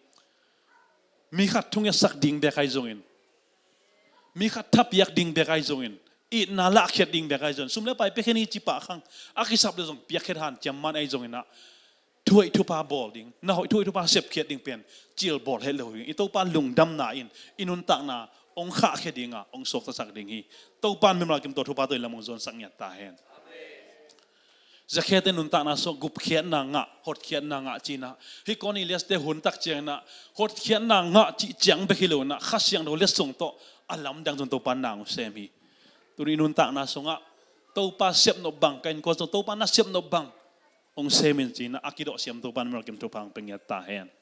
Mi khat thungetsak ding bek ahi zongin, mi khat thapiak ding bek ahi zongin, itna lahkhiat ding bek ahi zongin, sum le pai piakkhiat ni ci pah khang, a kisap le zong piakkhiat hanciam man ahi zongin ah, thuhoih thupha bawl ding, na hoih thuhoih thupha sepkhiat ding pen cil bawl het lo hi. I Topa lungdamna in i nuntakna hong khahkhia ding a, hong suaktasak ding hi. Topan mimal kim tua thupha tawh i lam hong zuansak ngiat ta hen. Zakhe te nuntakna sungah gupkhiatna ngah, hotkhiatna ngah ci-in ah, hih Cornelius te hun tak ciangin ah hotkhiatna ngah cih ciang bek hi lo in ah, Kha Siangtho letsong tawh a lamdang zong Topa na hong sem hi. Tuni i nuntakna sungah Topa sepnop bang, ka innkuan sung Topa na sepnop bang hong sem in ci-in ah, a kidawh siam Topa in mimal kim thupha hong pia ngiat ta hen.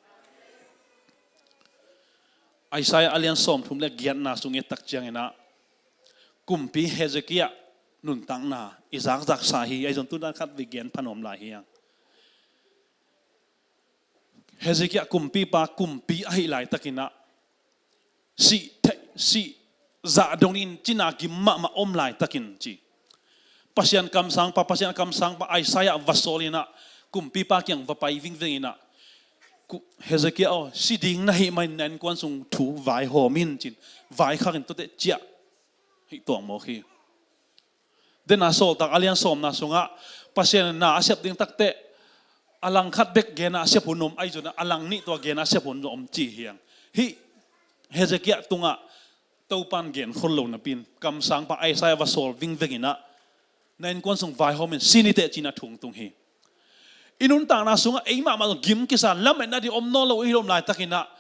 Isaiah a lian sawmthum le giatna sung i et tak ciangin ah, Kumpi Hezekiah nuntakna i zakzaksa hi. Ahi zong tu dan khat vei gen pha nuam lai hi hang. Hezekiah kumpipa kumpi ahih laitakin ah, sih theih, sih zah dongin cina gim mahmah om laitakin ci, Pasian kamsangpa, Pasian kamsangpa Isaiah va sawl in ah, kumpipa kiang va pai vingveng in ah, ku-, Hezekiah aw, si ding na hih manin na innkuan sung thu vaihawm in ci-in, vaikhak in tuate ciah hih tuak mawk hi. Dena Sawltak a lian sawmna sungah Pasian in na a sep ding takteh, a lang khat bek gena a sep hun om, ahi zongin ah a lang nih tua gena a sep hun om ci hi hang. Hih Hezekiah tungah Topan gen khol lo napi-in, kamsangpa Isaiah va sawl vingveng in ah, na innkuan sung vaihawm in, si ni teh ci-in ah thu hong tung hi. I nuntakna sungah ei mahmah zong gim kisa, lametna ding om nawn lo i hi lo om laitakin ah,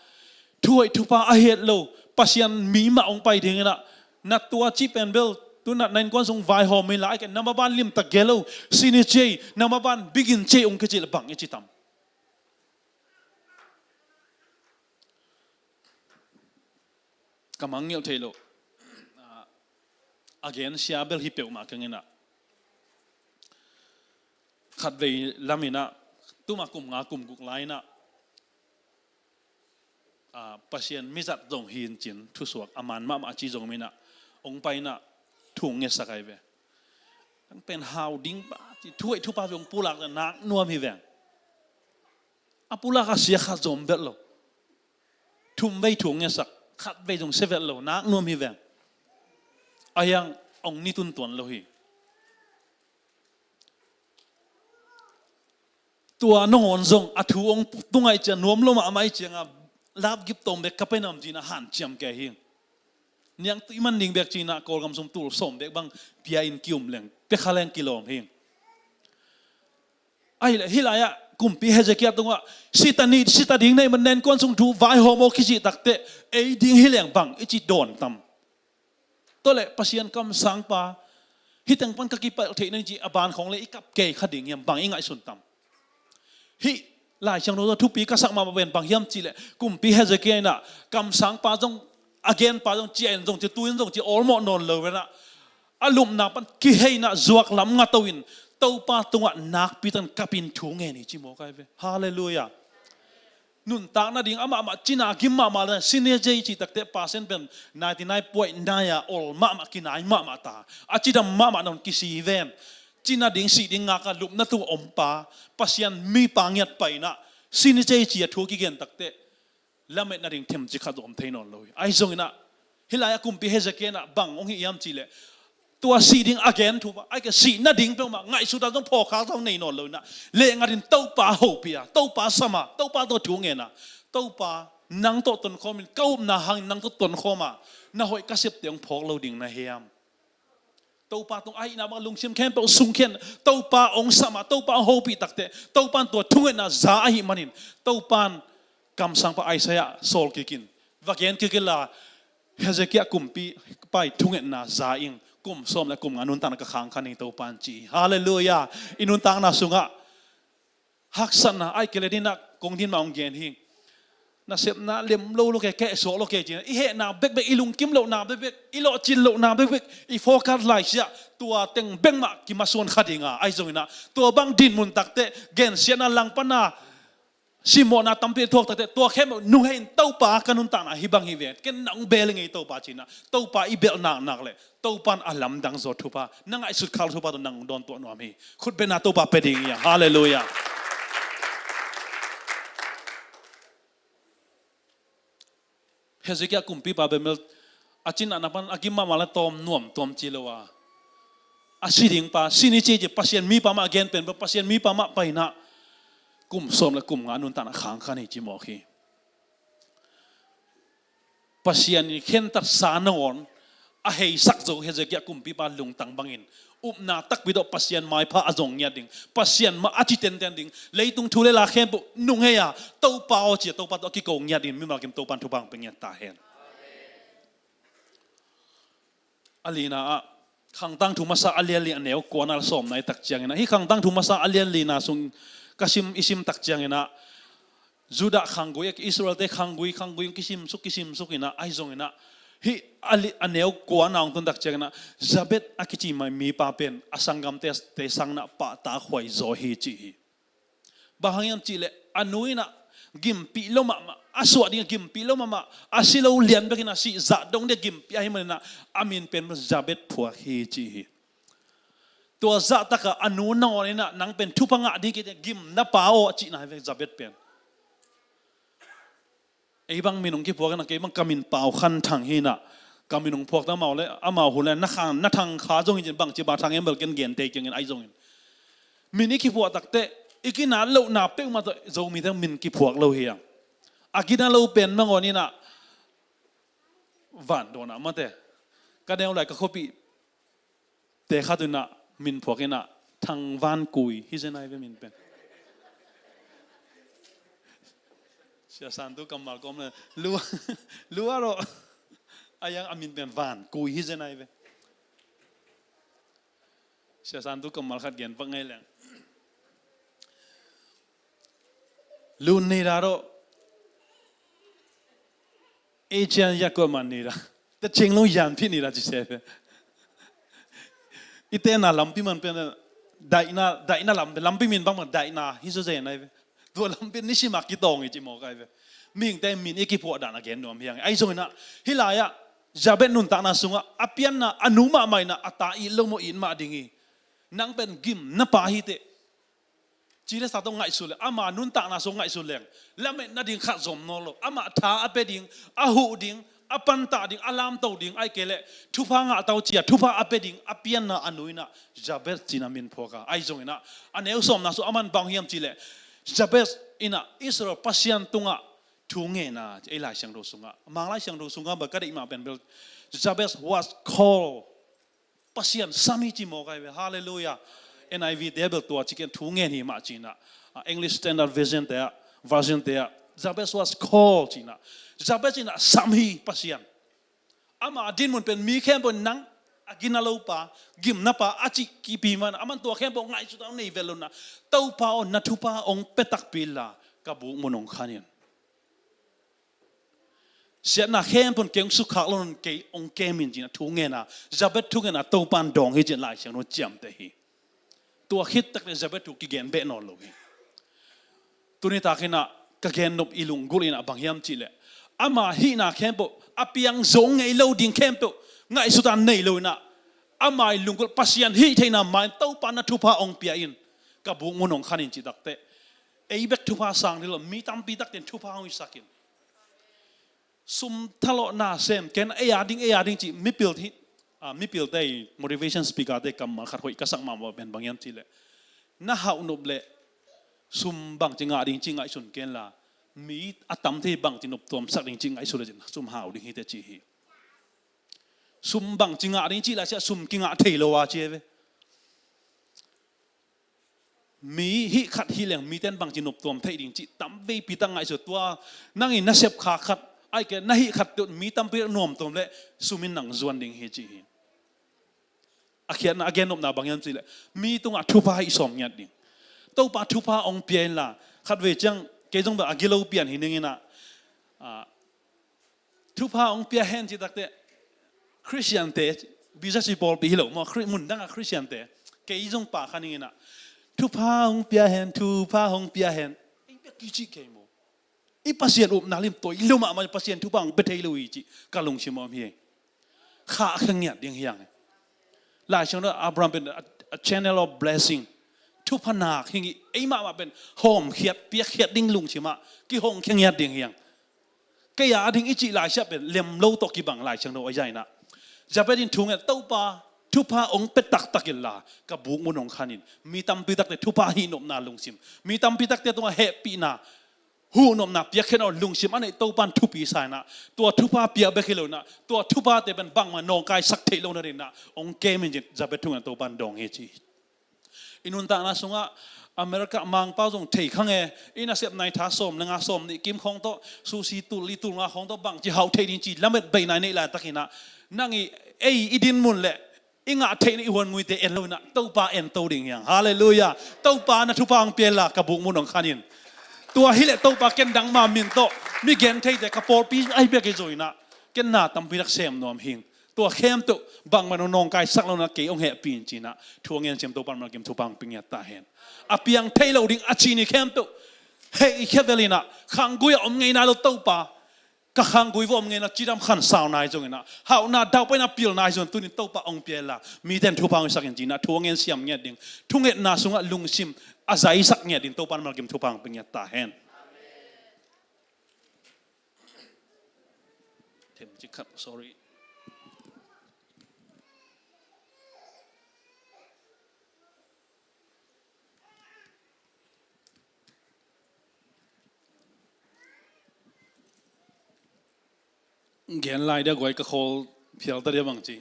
thuhoih thupha a het lo Pasian mi mah hong pai ding in ah, na tua cih pen bel, tu-in ah na innkuan sung vaihawm inla, ahih kei leh na maban limtak gel o, si ni ci ei, na maban bigin ci ei hong kici leh bang i ci tam? Ka mangngilh thei loh, ah, a gen sia bel hi peuhmah keng in ah, khatvei lam in ah, tuma kum nga kum guk lai in ah, ah, Pasian mizat zong hi in ci-in thusuak a man mahmah ci zong om in ah, hong pai in ah thu hong ngetsak ahi ve. Nang pen hau ding pa ci, thuhoih thupha vei hong pulak, nak nuam hi veng. A pulak a sia kha zom vet lo. Thum vei thu hong ngetsak, khat vei zong sia vet lo, nak nuam hi veng. A hiang hong ni tuntuan lo hi. Tua nangawn zong a thu hong tung ahih ciang, nuam lo mahmah ahih ciangin, lapgip tawm bek ka pia nam ci-in ah hanciam kei hi. Niangtui man ding bek ci-in ah Kawlgam sung tul sawm bek bang pia in ki-um leng, pia kha leng kilawm hi. Ahih leh hih lai-ah kumpi Hezekiah tungah, si ta ni, si ta ding na hih manin na innkuan sung thu vaihawm o kicih takteh, ei ding hi leng bang i ci dawn tam? Tua leh Pasian kamsangpa, hih teng pan ka kipelh theih na hi ci a ban khawng leh i kap kei kha ding hiam, bang i ngaihsun tam? Hih Lai Siangtho tawh thupi ka sak mahmah pen bang hiam cih leh, kumpi Hezekiah in ah kamsangpa zong, a genpa zong, ci-in zong ci, tu-in zong ci, awlmawh nawn lo in ah, a lupna pan kihei in ah, zuak lam nga to in, Topa tungah nakpi takin kap in thu ngen hi ci mawk ahi ve. Halleluiah. Nuntak nading amah mah cina gim mahmah le, si ni ci ei cih takteh, percent pen ninety nine point nine a ol mahmah, kinai mahmah ta, a cidam mahmah na hong kisi ven. Cina ding, sih ding ngak a lupna tung ompa, Pasian mipa ngiat pai in ah, si ni ci ei ci a thu kigen takteh, lametna ding themcik khat zong om thei nawn lo hi. Ahi zongin ah, hih lai-ah kumpi Hezekiah in ah bang hong hih hiam cih leh, Tua sih ding a gen thu pa, ai ka sih nading peuhmah ngaihsut a zong phawkkhak zong nei nawn lo inah, lengat in Topa hopih a, Topa sam a, Topa tawh thu ngen a, Topa nang tawh tonkhawm in, ka upna hangin nang tawh tonkhawm a, na hoih ka septe hong phawk lo ding na hiam? Topa tung ahihna bang lungsim khempeuh sungkhian, Topa hong sam a, Topa hong hopih takteh Topa in tua thungetna za ahih manin, Topa in kamsangpa Isaiah sawl kik in, va gen kik inla, Hezekiah kumpipa i thungetna za ing, kum sawm le kum nga nuntakna ka khang kha ning Topa in ci hi. Halleluiah. I nuntakna sungah haksatna ai kei le dinah kong din mah hong gen hi. Nasepna lem lo lo kei, kehsuak lo kei ci-in i hehna bekbek, i lungkim lohna bekbek, i lawhcin lohna bekbek i focus laisiah tua teng bek mah kimasuan kha ding a, ahi zonginah tua bang dinmun takteh gensiatna langpanna simmawhna tampi a thuak takteh tua khempeuh nunghei in Topa ka nuntakna hih bang hi ve, ken nang bel i ngei Topa cinah Topa i belh naknak le Topa in a lamdang zaw thupha, na ngaihsut khak thupha tawh nang dawn tuah nuam hi. Khutbetna Topa pia ding hi a. Halleluiah. Hezekiah kumpipa bemel a cinahna pan a gim mahmah le tawm nuam tuam ci lo a, a si ding pa, si ni ci ci, Pasian mipa mah a gen pen, Pasian mipa mah painah kum sawm le kum nga nuntakna khang kha ni ci mawk hi. Pasian in khentatsa nangawn a heisak zo Hezekiah kumpipa lungtang bangin upna takpi tawh Pasian maipha a zong ngiat ding, Pasian mah a ci tenten ding, leitung thu le la khempeuh nunghei a, Topa aw ci a, Topa tawh a kiko ngiat ding, mimal kim Topa in thupha hong pia ngiat ta hen. A lina ah, Khangtang thu masa a lian li a neu kuana le sawmna i tak ciangin ah, hih Khangtang thu masa a lian lina sung ka sim, i sim tak ciangin ah, Judah khanggui, Israelte khanggui, khanggui kisimsuk, kisimsuk inah, ahi zonginah, hih a li-, a neu kuana hong tun tak ciangin ah, Jabez a kici mai mipa pen a sanggamte te sangnah pahtak huai zaw hi ci hi. Bang hang hiam cihleh a nu inah gimpih lo mahmah, a suah ding a gimpih lo mahmah, a si lo lian bekin a sih zah dong ding a gimpih ahih maninah a min pen Jabez phuak hi ci hi. Tua zahtakah a nu nangawn inah nang pen thupha ngah ding kite gimna pa aw a cihna hi ve Jabez pen. Ei bang min hong kiphuak inah kei bang ka min Pau Khan Thang hi inah, ka min hong phuak ta amau le amau hun le na khang, na thang kha zong hi cin bangci ba thang em bel ken gen tei kengin ahi zongin. Min i kiphuak takteh i gina lohna peuhmah tawh Zomite min kiphuak lo hi a. A gina lo pen nangawn inah vandawnah mate ka neu lai ka khuapih te khat inah min phuak inah Thang Van Kui hi zen ai ve min pen. Sia Santu kammal kawm le lua, lua rawh. A yang a min pen Van Kui hi zen ai ve. Sia Santu kammal khat gen pak ngei leng. Lun ni da rawh. Ei cian yakua man ni da. Te cing lo yan phi ni da ci se pe. I te na lampi man pe na. Daihna, daihna lampi, lampi min bang man daihna hi zo zen ai ve. Tua lampi ni simak kitawng i ci mawk ai ve. Mihingte min i kiphuah dan a gen nuam hiang. Ahi zonginah, hih lai-ah, Jabez nuntakna sungah, a pianna, a nu mahmah inah, a ta it lo maw it mah ding hi. Nang pen gimna pa hi teh. Ci le sa tawh ngaihsun le, ama nuntakna sung ngaihsun leng. Lametna ding khat zom nawn lo. Amah tha a pia ding, a huh ding, a pantah ding, a lamto ding, ai kei leh. Thupha ngah tau cia, thupha a pia ding, a pianna a nu inah, Jabez cinah min phuak a. Ahi zonginah, a neu sawmna sung aman bang hiam cihleh. Jabez inah Israel Pasian tungah thu ngen a, ei Lai Siangtho sungah. Mang Lai Siangtho sungah, ba ka deih mah pen bel. Jabez was called. Pasian sam hi ci mawk ai ve. Halleluiah. N I V te bel tua ci ken thu ngen hi mah cinah. Ah, English Standard Version te ah, version te ah. Jabez was called cinah. Jabez inah sam hi Pasian. Ama dinmun pen mi khempeuh nang a gina lo pa, gimna pa, a cih kipi man. Aman tua khempeuh ngaihsut a nei vel lo na. Topa aw na thupha hong pia takpi la, ka buk mun hong khan in. Siatna khempeuh kei hong sukhak lo nun kei hong kem in cinah thu ngen a, Jabez thu ngen a Topa in dawng hi cin Lai Siangtho ciamteh hi. Tua khit tak le Jabez thu kigen beh nawn lo hi. Tuni takinah ka gen nop i lunggulh inah bang hiam cihleh. Ama hihna khempeuh, a piang zo ngei lo ding khempeuh, ngaihsut a nei lo inah. Ama i lunggulh Pasian hih theihna ma-in Topa na thupha hong pia in. Ka buk mun hong khan in ci takteh. Ei bek thupha sang ding lo, mi tampi takte in thupha hong hisak in. Sum thalawhna sem, ken ei a ding, ei a ding cih, mipil hi. Ah, mipilte i motivation speaker te kammal khat hoih ka sak mahmah pen bang hiam cih leh, na hauh nop leh sum bangci ngah ding cih ngaihsun kenla, mi a tam thei bangci noptuam sak ding cih ngaihsun le cin sum hau ding hi te ci hi. Sum bangci ngah ding cih lai sia sum kingah thei lo a ci hi ve. Mi hih khat hih leng miten bangci noptuam theih ding cih tam veipi tak ngaihsut tua. Nang in na sep kha khat, ai ke na hih khat teuh mi tampi nuamtuam leh sum in nang zuan ding hi ci hi. A khiatna a gennopna bang hiam cih leh mi tungah thupha hih sawm ngiat ding. Topa thupha ong pia inla, khat vei ciang kei zong bel a gilo pian hi ning inah, ah, thupha ong pia hen cih takte, Khristiante, bisasi pawlpi hi lo maw, Khri- mundang a Khristiante, kei zong pa kha ning inah, thupha ong pia hen, thupha ong pia hen. Ei pia kicih kei maw. I Pasian upna lim toi lo mahmah, Pasian thupha ong pia thei lo hi cih ka lungsim om hi. Kha a khengiat ding hiang. Lai Siangtho Abraham pen a, a channel of blessing. Thupha nak hing i ei mahmah pen hawmkhiat, piakkhiat ding lungsim ah kihong khengiat ding hiang. Kei a ding i cih laisiah pen lem lo tawh kibang Lai Siangtho a zainah. Jabez in thu ngen, Topa, thupha ong pia taktak inla ka buk mun ong khan in. Mi tampi takte thupha hih nopna lungsim, mi tampi takte tungah hehpihna, huhnopna piakkhiatna lungsim a neih Topan thupi sa inah, tua thupha pia bek hi lo inah, tua thuphate pen bangmah nawngkaisak theih lo nadinah ong kem in cin Jabez thu ngen Topan dawng hi ci. I nuntakna sungah America mangpau zong thei kha nge, i nasep nai tha sawm le nga sawm nih kim khawng tawh, sushi tul li tul nga khawng tawh bangci hauh thei ding ci lamet beina i neih laitakinah, nang i ei i dinmun le i ngah theihna i huan nguite en lo inah Topa en to ding hiang. Halleluiah. Topa na thupha ong pia inla ka buk mun ong khan in. Tua hileh Topa ken dang ma min tawh mi gen theite ka pawlpi ai pia kei zo inah ken na tampi tak sem nuam hing. Tua khempeuh bangmah nong nawngkaisak lo na kei ong hehpih in cinah thu a ngen siam Topa na malkim thupha ong pia ngiat ta hen. A piang thei lo ding a ci ni khempeuh heh i khia vel inah khanggui a om ngei nai lo Topa, ka khanggui va om ngei na cidam khansau nai zong inah, hauhna daupaina pil nai zong tunin Topa ong pia inla miten thupha ong sak in cinah thu a ngen siam ngiat ding, thungetna sungah lungsim a zaisak ngiat ding Topa na malkim thupha ong pia ngiat ta hen. Them cik khat, sorry. Gen lai dia guai ka khawl phial ta dia bang ci.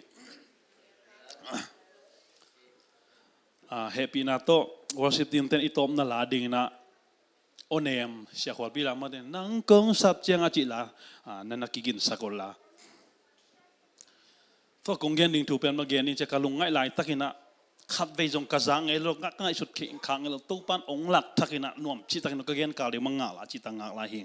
Ah, hehpihna tawh worship team ten i tawpna la dinginah Onem, Sia Khualpi la mate, nang kong sap ciang a cih la, ah, na na kiginsak uh la. Tua kong gen ding thu pen ma gen ding cia ka lungngaih laitakinah khatvei zong ka za ngei lo, ka ngaihsut khak ngei lo, Topan ong lak thakinah nuam cihtakinah ka gen kal ding ma ngak la cihtak ngak lai hi.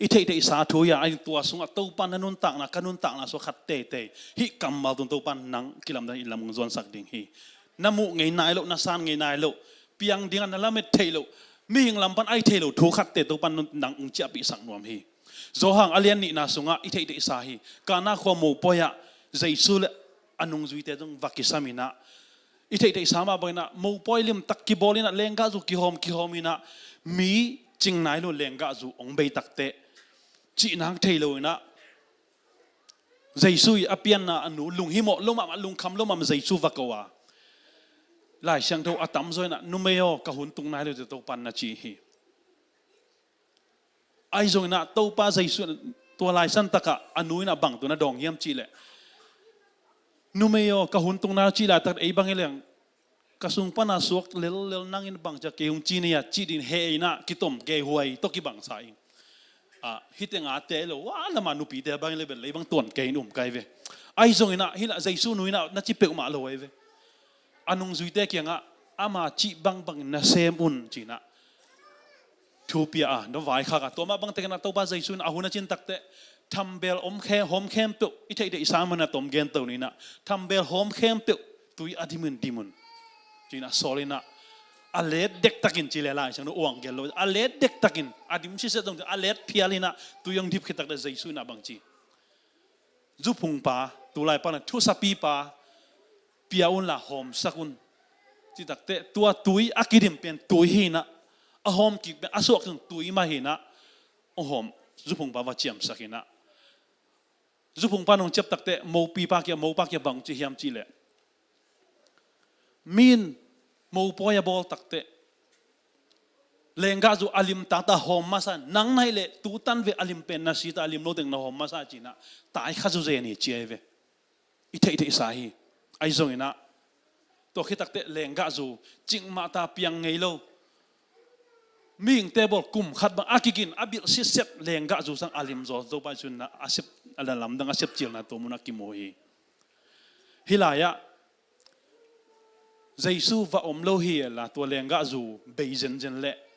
I theihtheihsa thu hi a, a tua sungah Topan na nuntakna, ka nuntakna sungah khat teitei hih kammal tun Topan nang kilamdang in lam ong zuansak ding hi. Na muh ngei nai loh, na san ngei nai loh, piang dingah na lamet theih loh, mihing lam pan ai thei lo thu khatte Topan nang ong ciahpihsak nuam hi. Johan a lian nihna sungah i theihtheihsa hi. Kana khua mopawi ah Jesu le a nungzuite zong va kisam inah, i theihtheihsa mah banginah mopawi limtak kibawl inah lenggahzu kihawm kihawm inah mi cing nai lo lenggahzu ong bei takteh cihnak thei lo inah Jesu i a pianna a nu lunghimawh lo mahmah, lungkham lo mahmah Jesu va ko a, Lai Siangtho a tamzaw inah, numei aw, ka hun tung nai lo, ci Topan na ci hi. Ahi zonginah Topa Jesu in tua laisan takah a nu inah bang tun a dawng hiam cihleh, numei aw, ka hun tung nai lo, cih laitak ei bang hi leng ka sung pana suak lellel nangin bangcia kei hong ci ni a cih ding heh inah kitom kei huai tawh kibangsa in. Ah, hite ngate lo a lama nupite bang hi le bel lei bang tuan kei in um kai ve. Ahi zonginah hilah Jesu nu inah na ci peuhmah lo ahi ve. A nungzuite kiangah ama cih bangbangin na sem un cinah thu pia a, na vaikhak a, tua mah bangte kinah Topa Jesu in a hun a cin takteh thambel om khe, hawm khempeuh i theihtheihsa man a tom gento ninah thambel hawm khempeuh tui a dimun dimun cinah sawl inah a let dektakin ci le lai siang no uang gel lo a let dektakin a dim siset zong a let phial inah tui hong dip khit takteh Jesu inah bang ci, zuphungpa, tulai pana thusapipa pia unla hawmsak un. Cih takteh tua tui a kidim pen tui hinah, a hawm kik pen a suak tung tui mah hinah, a hawm zuphungpa va ciamsak hinah. Zuphung pan hong ciap takteh mopipa kia, mopa kia bang ci hiam cihleh, min mopawi a bawl takteh lenggahzu a lim taktak hawm masa, nang naih leh tutan ve a lim pen na si ta, a lim lo teng na hawm masa cinah, tai kha zuzen hi ci ahi ve. I theihtheihsa hi. Ahi zonginah tua khit takteh lenggahzu cikmah ta piang ngei lo. Mihingte bawl kum khat bang a kigin a bilh sitset lenggahzu sang a lim zaw zo pai sunna a sep, a lamdang a sepcilna tua munah kimu hi. Hih lai-ah Jesu va om lo hi la, tua lenggahzu bei zenzen leh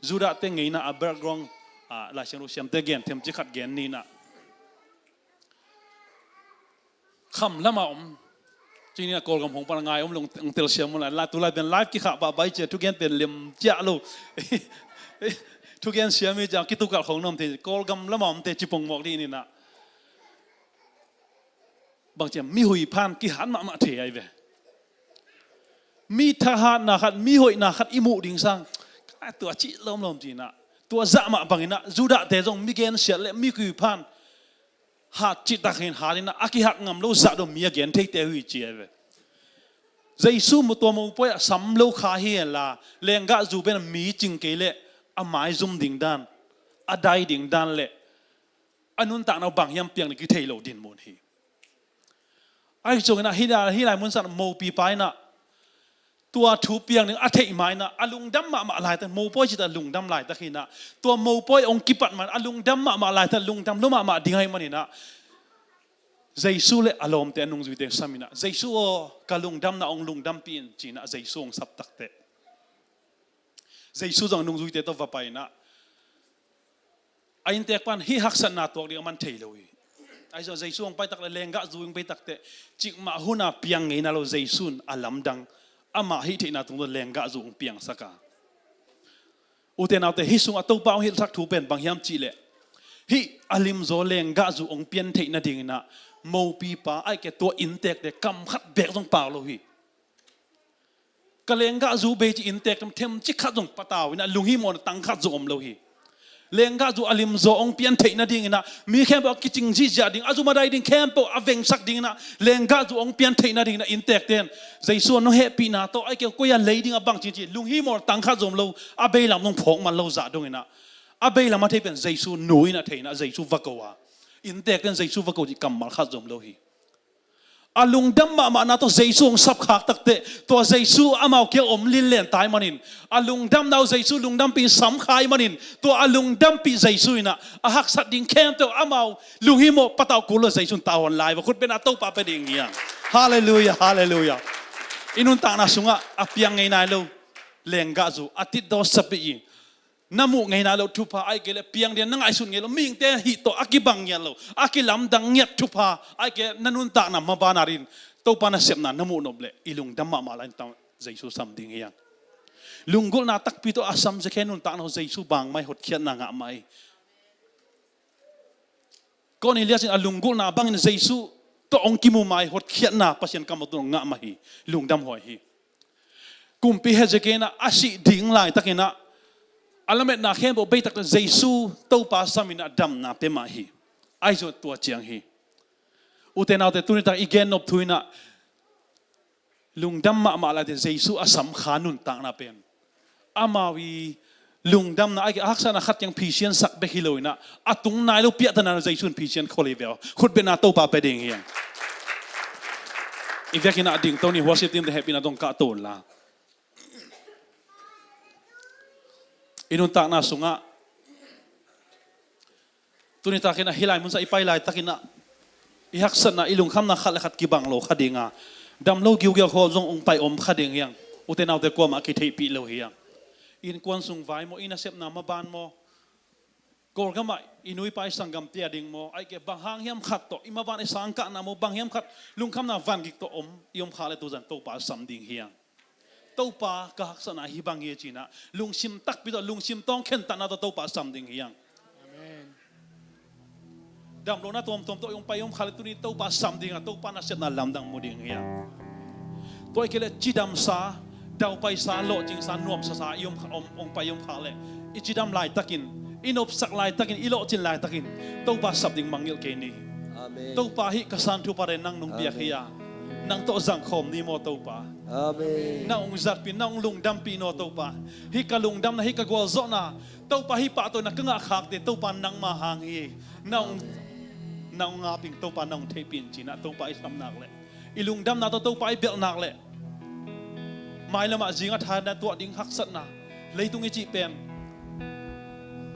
Judahte ngeina a background, ah, Lai Siangtho siamte gen themci khat gen ninah, kham lamah om. Cini a Kawlgam hong pan a ngai om lo, hong telsiam un la, tulai pen live kikhah pahpah i cia, thugen pen lem ciah lo. Thugen siam i cia, kitukalh khong na om thei, Kawlgam lamah omte cipong mawk dih ninah. Bang ciam, mi huiphan kihat mahmah thei ahi ve. Mi thahatna khat, mi hoihna khat i muh ding sang, a tua cih lawmlawm cinah, tua zah mah banginah Judahte zong mi gensiat le mi huiphan hat cihtakin hatinah a kihak ngam lo zah dong mi a gen theite hui ci ahi ve. Jesu mu tua mopawi ah sam lo kha hi henla, lenggahzu pen mi cing kei leh a maizum ding dan, a dai ding dan le a nuntakna uh bang hiam piang ding kithei lo dinmun hi. Ahi zonginah hih lai, hih lai munsan mopipa inah tua thu piang ding a theih ma inah a lungdam mahmah laitak, mopawi cita lungdam laitak hinah, tua mopawi hong kipat ma inah a lungdam mahmah laitak, lungdam lo mahmah ding ahi maninah Jesu le a lawmte a nungzuite sam inah, Jesu aw, ka lungdamna hong lungdampih in cinah Jesu hong sap takteh Jesu zong a nungzuite tawh va pai inah a inntek pan hih haksatna tuak ding a man thei lo hi. Ahi zong Jesu hong pai tak le lenggahzu hong pai takteh cikmah huna piang ngeina lo Jesu in a lamdang amah hih theihna tungtawn lenggahzu hong piangsak a. Ute naute, hih sungah Topa hong hilhsak thu pen bang hiam cihleh, hih a limzaw lenggahzu hong pian theih nadinginah mopipa ahih kei leh tua inntekte kam khat beek zong pau lo hi. Ka lenggahzu bei ci inntek tam themci khat zong patau inah lunghimawhna tang khat zong om lo hi. Lenggahzu a limzaw hong pian theih nadinginah mi khempeuh a kicing zihziah ding, a zum a dai ding khempeuh a vengsak dinginah lenggahzu hong pian theih nadinginah inntekte in Jesu a nong hehpihna tawh ahih kei leh koi a lei ding a bang ci ci lunghimawhna tang khat zong om lo, a beilam zong phawk man lo zah donginah a beilam a thei pen Jesu nu in a thei inah Jesu va ko a, inntekte in Jesu va ko cih kammal khat zong om lo hi. A lungdam mahmahna tawh Jesu hong sapkhak takteh tua Jesu amau kiang om linlen tai manin, a lungdamna uh Jesu lungdampih in samkhai manin, tua a lungdampih Jesu inah a haksat ding khempeuh amau lunghimawh patau kul lo Jesu in tauhon lai va khut bena Topa pia ding hiang. Halleluiah, halleluiah. I nuntakna sungah a piang ngei nai lo lenggahzu a titdaw sapih i na muh ngei nai lo thupha, ahih kei leh piang ding na ngaihsut ngei lo, mihingte hih tawh a kibang ngiat lo, a kilamdang ngiat thupha, ahih kei leh na nuntakna maban a rin Topa nasepna na muh nop leh i lungdam mahmah lai in tang Jesu sam ding hiang. Lunggulhna takpi tawh a sam zia khe nuntakna uh Jesu bangmah i hotkhiatna ngah mah i. Cornelius in a lunggulhna bangin Jesu tawh hong kimu mah i hotkhiatna Pasian kam a tun hong ngah mah hi. Lungdam huai hi. Kumpi Hezekiah inah a sih ding laitakinah a lametna khempeuh beitak Jesu Topa samin a damna pia mah hi. Ahi zong tua ciang hi. Ute naute, tuni tak i gen nop thu inah lungdam mahmah laite Jesu a samkha nuntakna pen amau i lungdamna ahih kei leh a haksatna khat kiang phisiansak bek hi lo inah a tung nai lo piahtana Jesu in phisian khol hi ve aw. Khut bena Topa pia ding hiang. I vekin a ding to ni, worship team te hehpihna tawh kah to unla. I nuntakna sungah tuni takin a hih lai munsa i pai laitakin a i haksatna, i lungkhamna khat le khat kibang lo kha ding a, dam lo giugiau khawng zong hong pai om kha ding hiang. Ute naute, kuamah kitheihpih lo hiang. Innkuan sung vai maw, i nasepna maban maw, Kawlgamah i nuipa i sanggamte a ding maw, ahih kei leh bang hang hiam khat tawh i maban i sangkahna maw, bang hiam khat lungkhamna vangik tawh om i om kha leh tuzan Topa sam ding hiang. Topa, ka haksatna hih bang hi cinah lungsim takpi tawh, lungsim tawng khentatna tawh Topa sam ding hiang. Amen. Damlohna tuamtuam tawh i hong pai i om kha leh tuni Topa sam ding a, Topa nasepna lamdang mu ding hiang. Tua ahih kei leh cidamsa, daupaisa, lawhcingsa, nuamsasa i om kha, om, hong pai i om kha leh i cidam laitakin, i nopsak laitakin, i lawhcin laitakin Topa sap ding mangngilh kei ni. Amen. Topa, hih ka san thupha nang nong piak hi a, nang tawh zangkhawm ni maw Topa. Amen. Nang hong zatpih, nang hong lungdampih ni aw Topa. Hih ka lungdamna, hih ka gualzawhna, Topa, hih pahtawina ka ngah khakte Topa nangma hang hi. Nang hong, nang hong ngap ing Topa, nang hong theihpih in ci-in ah Topa i sam nak leh, i lungdamna tawh Topa i belh nak leh, mailamah zing a thahatna tuah ding haksatna, leitung i cih pen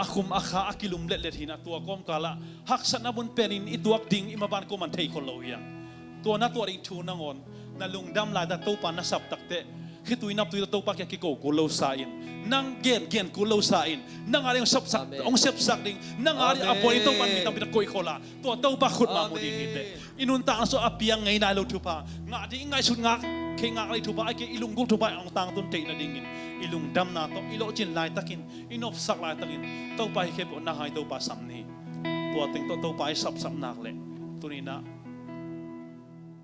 a khum a kha a kilum letlet hi-in ah, tua kawmkalah haksatna mun penin i tuak ding i maban kuaman thei khol lo hi hang. Tua na tuah ding thu nangawn na lungdam laitak Topa na sap takteh, khitui naptui tawh Topa kiang kiko kul lo sa-in, nang gengen kul lo sa-in, nang a ding hong sepsak, hong sepsak ding, nang a ding a buai ding Topa in mi tampi tak koih khol a, tua Topa khut mah mu ding hi teh. I nuntakna sungah a piang ngei nai lo thupha, ngah ding i ngaihsut ngak, khei ngak lei thupha, ahih kei i lunggulh thupha hong tangtun theih nadingin, i lungdamna tawh i lohcin laitakin, i nopsak laitakin Topa, hih khempeuh na hang hi, Topa sam ni. Tua teng tawh Topa i sapsap nak leh, tuni-in ah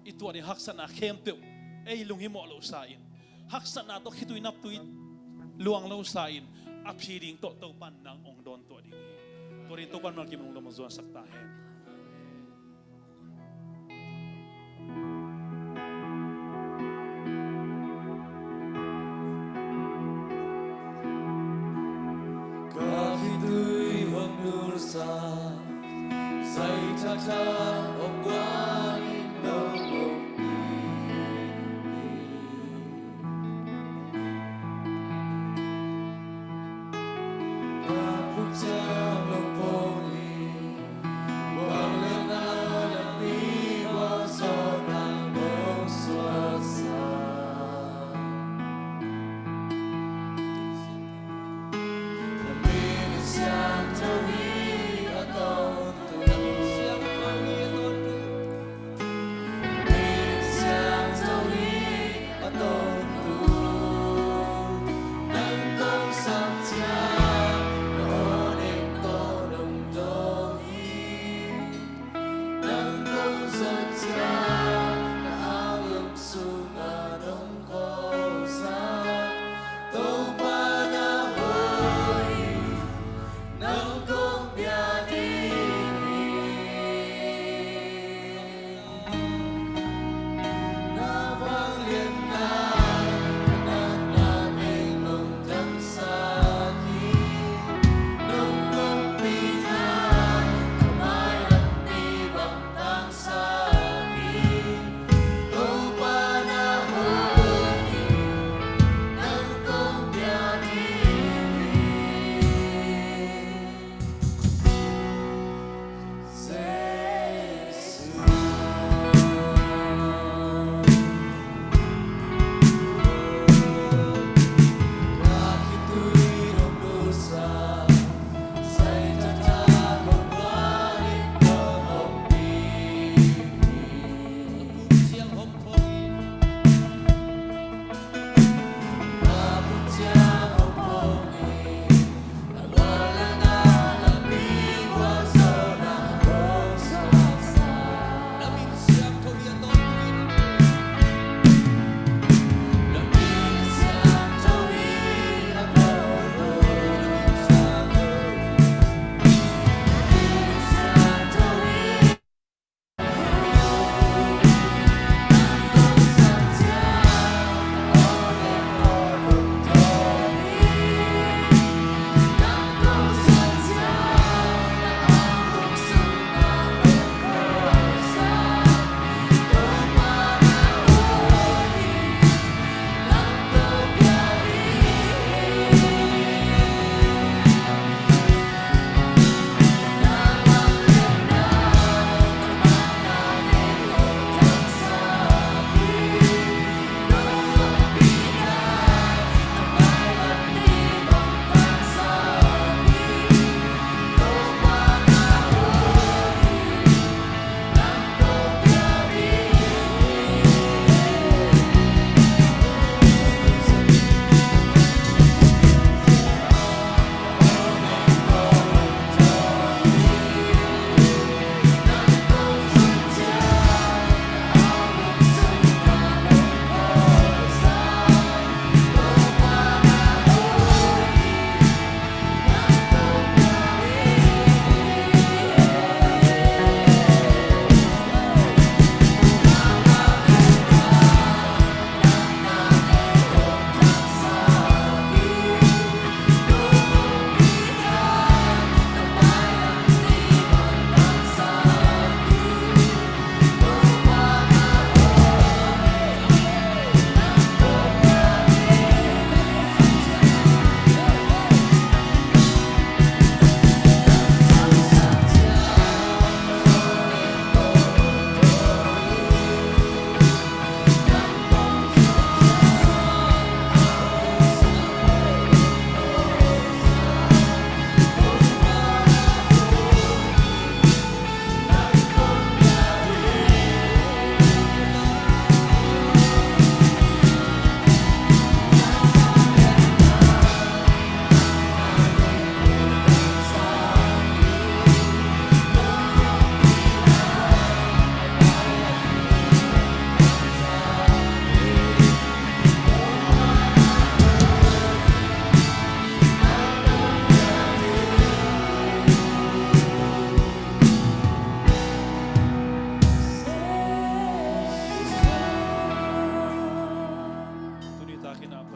i tuah ding haksatna khempeuh ei lunghimawh lo sa-in, haksatna tawh khitui naptui luang lo sa-in, a phi ding tawh Topa in nang hong dawn tuah ding hi. Tua ding Topa in nang kim lungdam zuansak ta hen. Ka khitui hong nulsa, zai thakthak hong guan in nong hopih hi. Ka pukciang lo pong hi.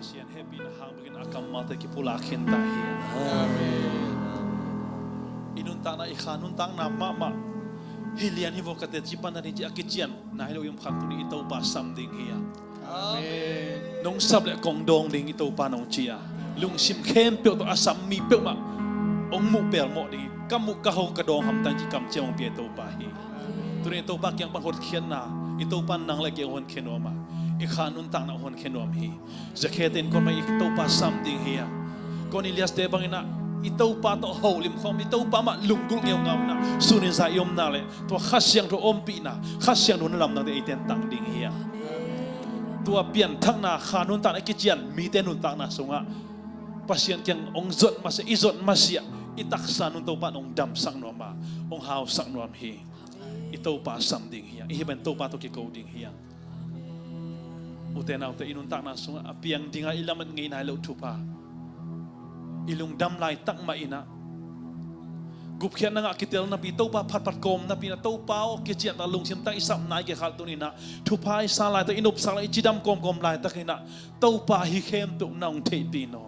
Pasian hehpihna hang bangin a kammalte kipulak khin ta hi. Amen. I nuntakna, i kha nuntakna mahmah hi lian hi vaw ka teci pan a ding ci a kician nai lo i om khat tuni i Topa sam ding hi a. Amen. Nong sap le kong dawng ding i Topa nong ci a. Lungsim khempeuh tawh a sam mi peuhmah hong muh pelmawh ding hi. Ka muh ka ho ka dawng hamtang ci kamciam hong pia i Topa hi. Tuni i Topa kiang pan hotkhiatna, i Topa nang le kei hong honkhia nuam a, i kha nuntakna hong honkhia nuam hi. Zakhe te in kong mai i Topa sam ding hi a. Cornelius te bangin ah i Topa tawh holim khawm, i Topa mah lunggulh ngeungau in ah sun in zan i omna le tua Kha Siangtho ompihna, Kha Siangtho na lamdangte eite in tang ding hi a. Tua pianthakna, kha nuntakna i kician mite nuntakna sungah Pasian kiang hong zon masiah, i zon masiah i taksa nung Topa in hong damsak nuam a, hong hausak nuam hi. I Topa sam ding hi a, i hih bangin Topa tawh kiko ding hi a. Ute naute, i nuntakna sungah a piang dingah i lamet ngei nai loh thupha, i lungdam laitak mah in ah, gupkhiatna ngah kitel napi, Topa phatphat kawm napi in ah, Topa aw kician tak, lungsim tak i sap nai kei kha tuni in ah, thupha i sa laitak, i nopsak laitak, i cidam kawmkawm laitak in ah, Topa hih khempeuh na hong theihpih in aw.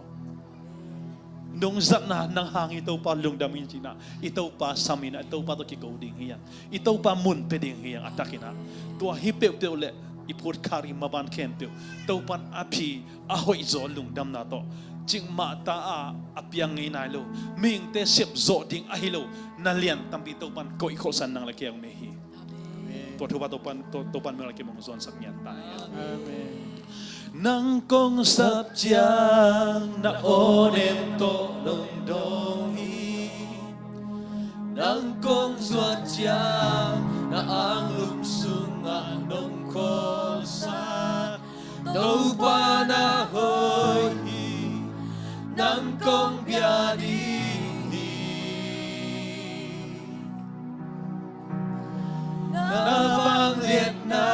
Nong zatna nang hang hi, Topa lungdam ing ci in ah, i Topa sam in ah, i Topa tawh kiko ding hi a, i Topa mun pia ding hi a, a tak in ah. Tua hi peuhpeuh le i phutkhak i maban khempeuh Topa in a phi a hoih zaw lungdamna tawh, cikmah ta a, a piang ngei nai lo, mihingte sep zawh ding ahi lo na lian tampi Topa in koih kholhsa in nang le kei hong nei hi. Amen. Tua thupha Topa in, To-, Topa in mel kim hong zuansak ngiat ta hi. Amen. Nang kong sap ciang na aw nem tawh nong dawng hi. Nang kong zuat ciang na anglum sungah nong khawlsak. Topa na hoih hi, nang kong bia ding hi. Na vangliatna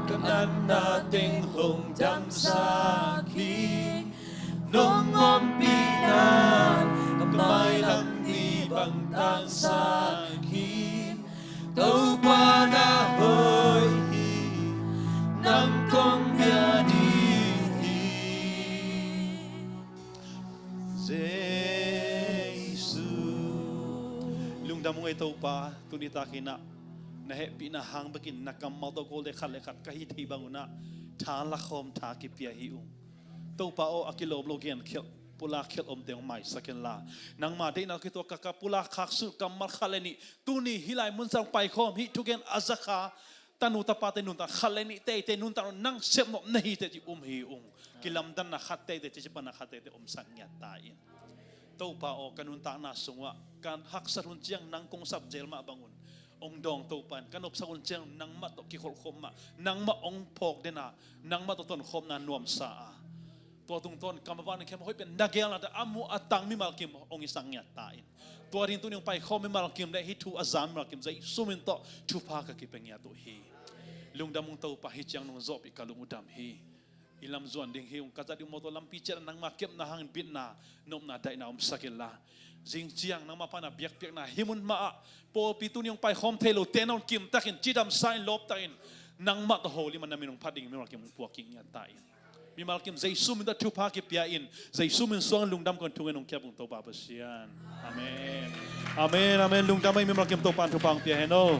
ka natna teng hong damsak hi. Nong ompihna ka mailam ni bang tangsak hi. Topa na hoih hi, nang kong bia ding hi. Jesu. Lungdam ung ei Topa, tuni takin ah na hehpihna hang bekin na kammal tawh kolte khat le khat ka hih theih bangun ah tha lakhawm tha kipia hi ung. Topa aw, a kilawm lo genkhialh, pulak khialh omte hong maisak inla, nangma deihna tawh kituak ka, ka pulak khak sulh kammal khat le nih, tuni hih lai munsan paikhawm hih thugen a zakha tanu tapate nuntak khat le nih teitei nuntak nang sepnop na hi teh ci um hi ung. Kilamdanna khat teitei, cicipanna khat teitei omsak ngiat ta in. Topa aw, ka nuntakna sungah ka haksat hun ciang nang kong sap zel mah bangun hong dawng Topa in, ka nopsak hun ciang nangmah tawh kikholhkhop mah, nangmah hong phawk den a, nangmah tawh tonkhawmna nuamsa a, tua tungtawn ka maban in khem hoih pen na geelna tawh a mu a tang mimal kim hong hisak ngiat ta in. Tua ding tuni hong paikhawm mimal kim le hih thu a za mimal kim Jesu min tawh thupha ka kipia ngiat uh hi. Lungdam ung Topa, hih ciang nong zawhpih ka lung uh dam hi. I lamzuan ding hi ung, ka zat ding mawtaw lampi ciat ah nangma kepna hangin bitna, nopna, daihna omsak inla, zing ciang nangma pana biakpiakna hih mun mah ah pawlpi tuni hong paikhawm thei lote na hun kimtakin cidamsa in, lawptakin nangmah tawh holim a na min hong phat ding mimal kim hong puak kik ngiat ta in. Mimal kim Jesu min tawh thupha kipia in, Jesu min suang lungdam kong thungen hong kiap ung Topa Pasian. Amen. Amen, amen. Lungdam ei, mimal kim Topa in thupha hong pia hen aw.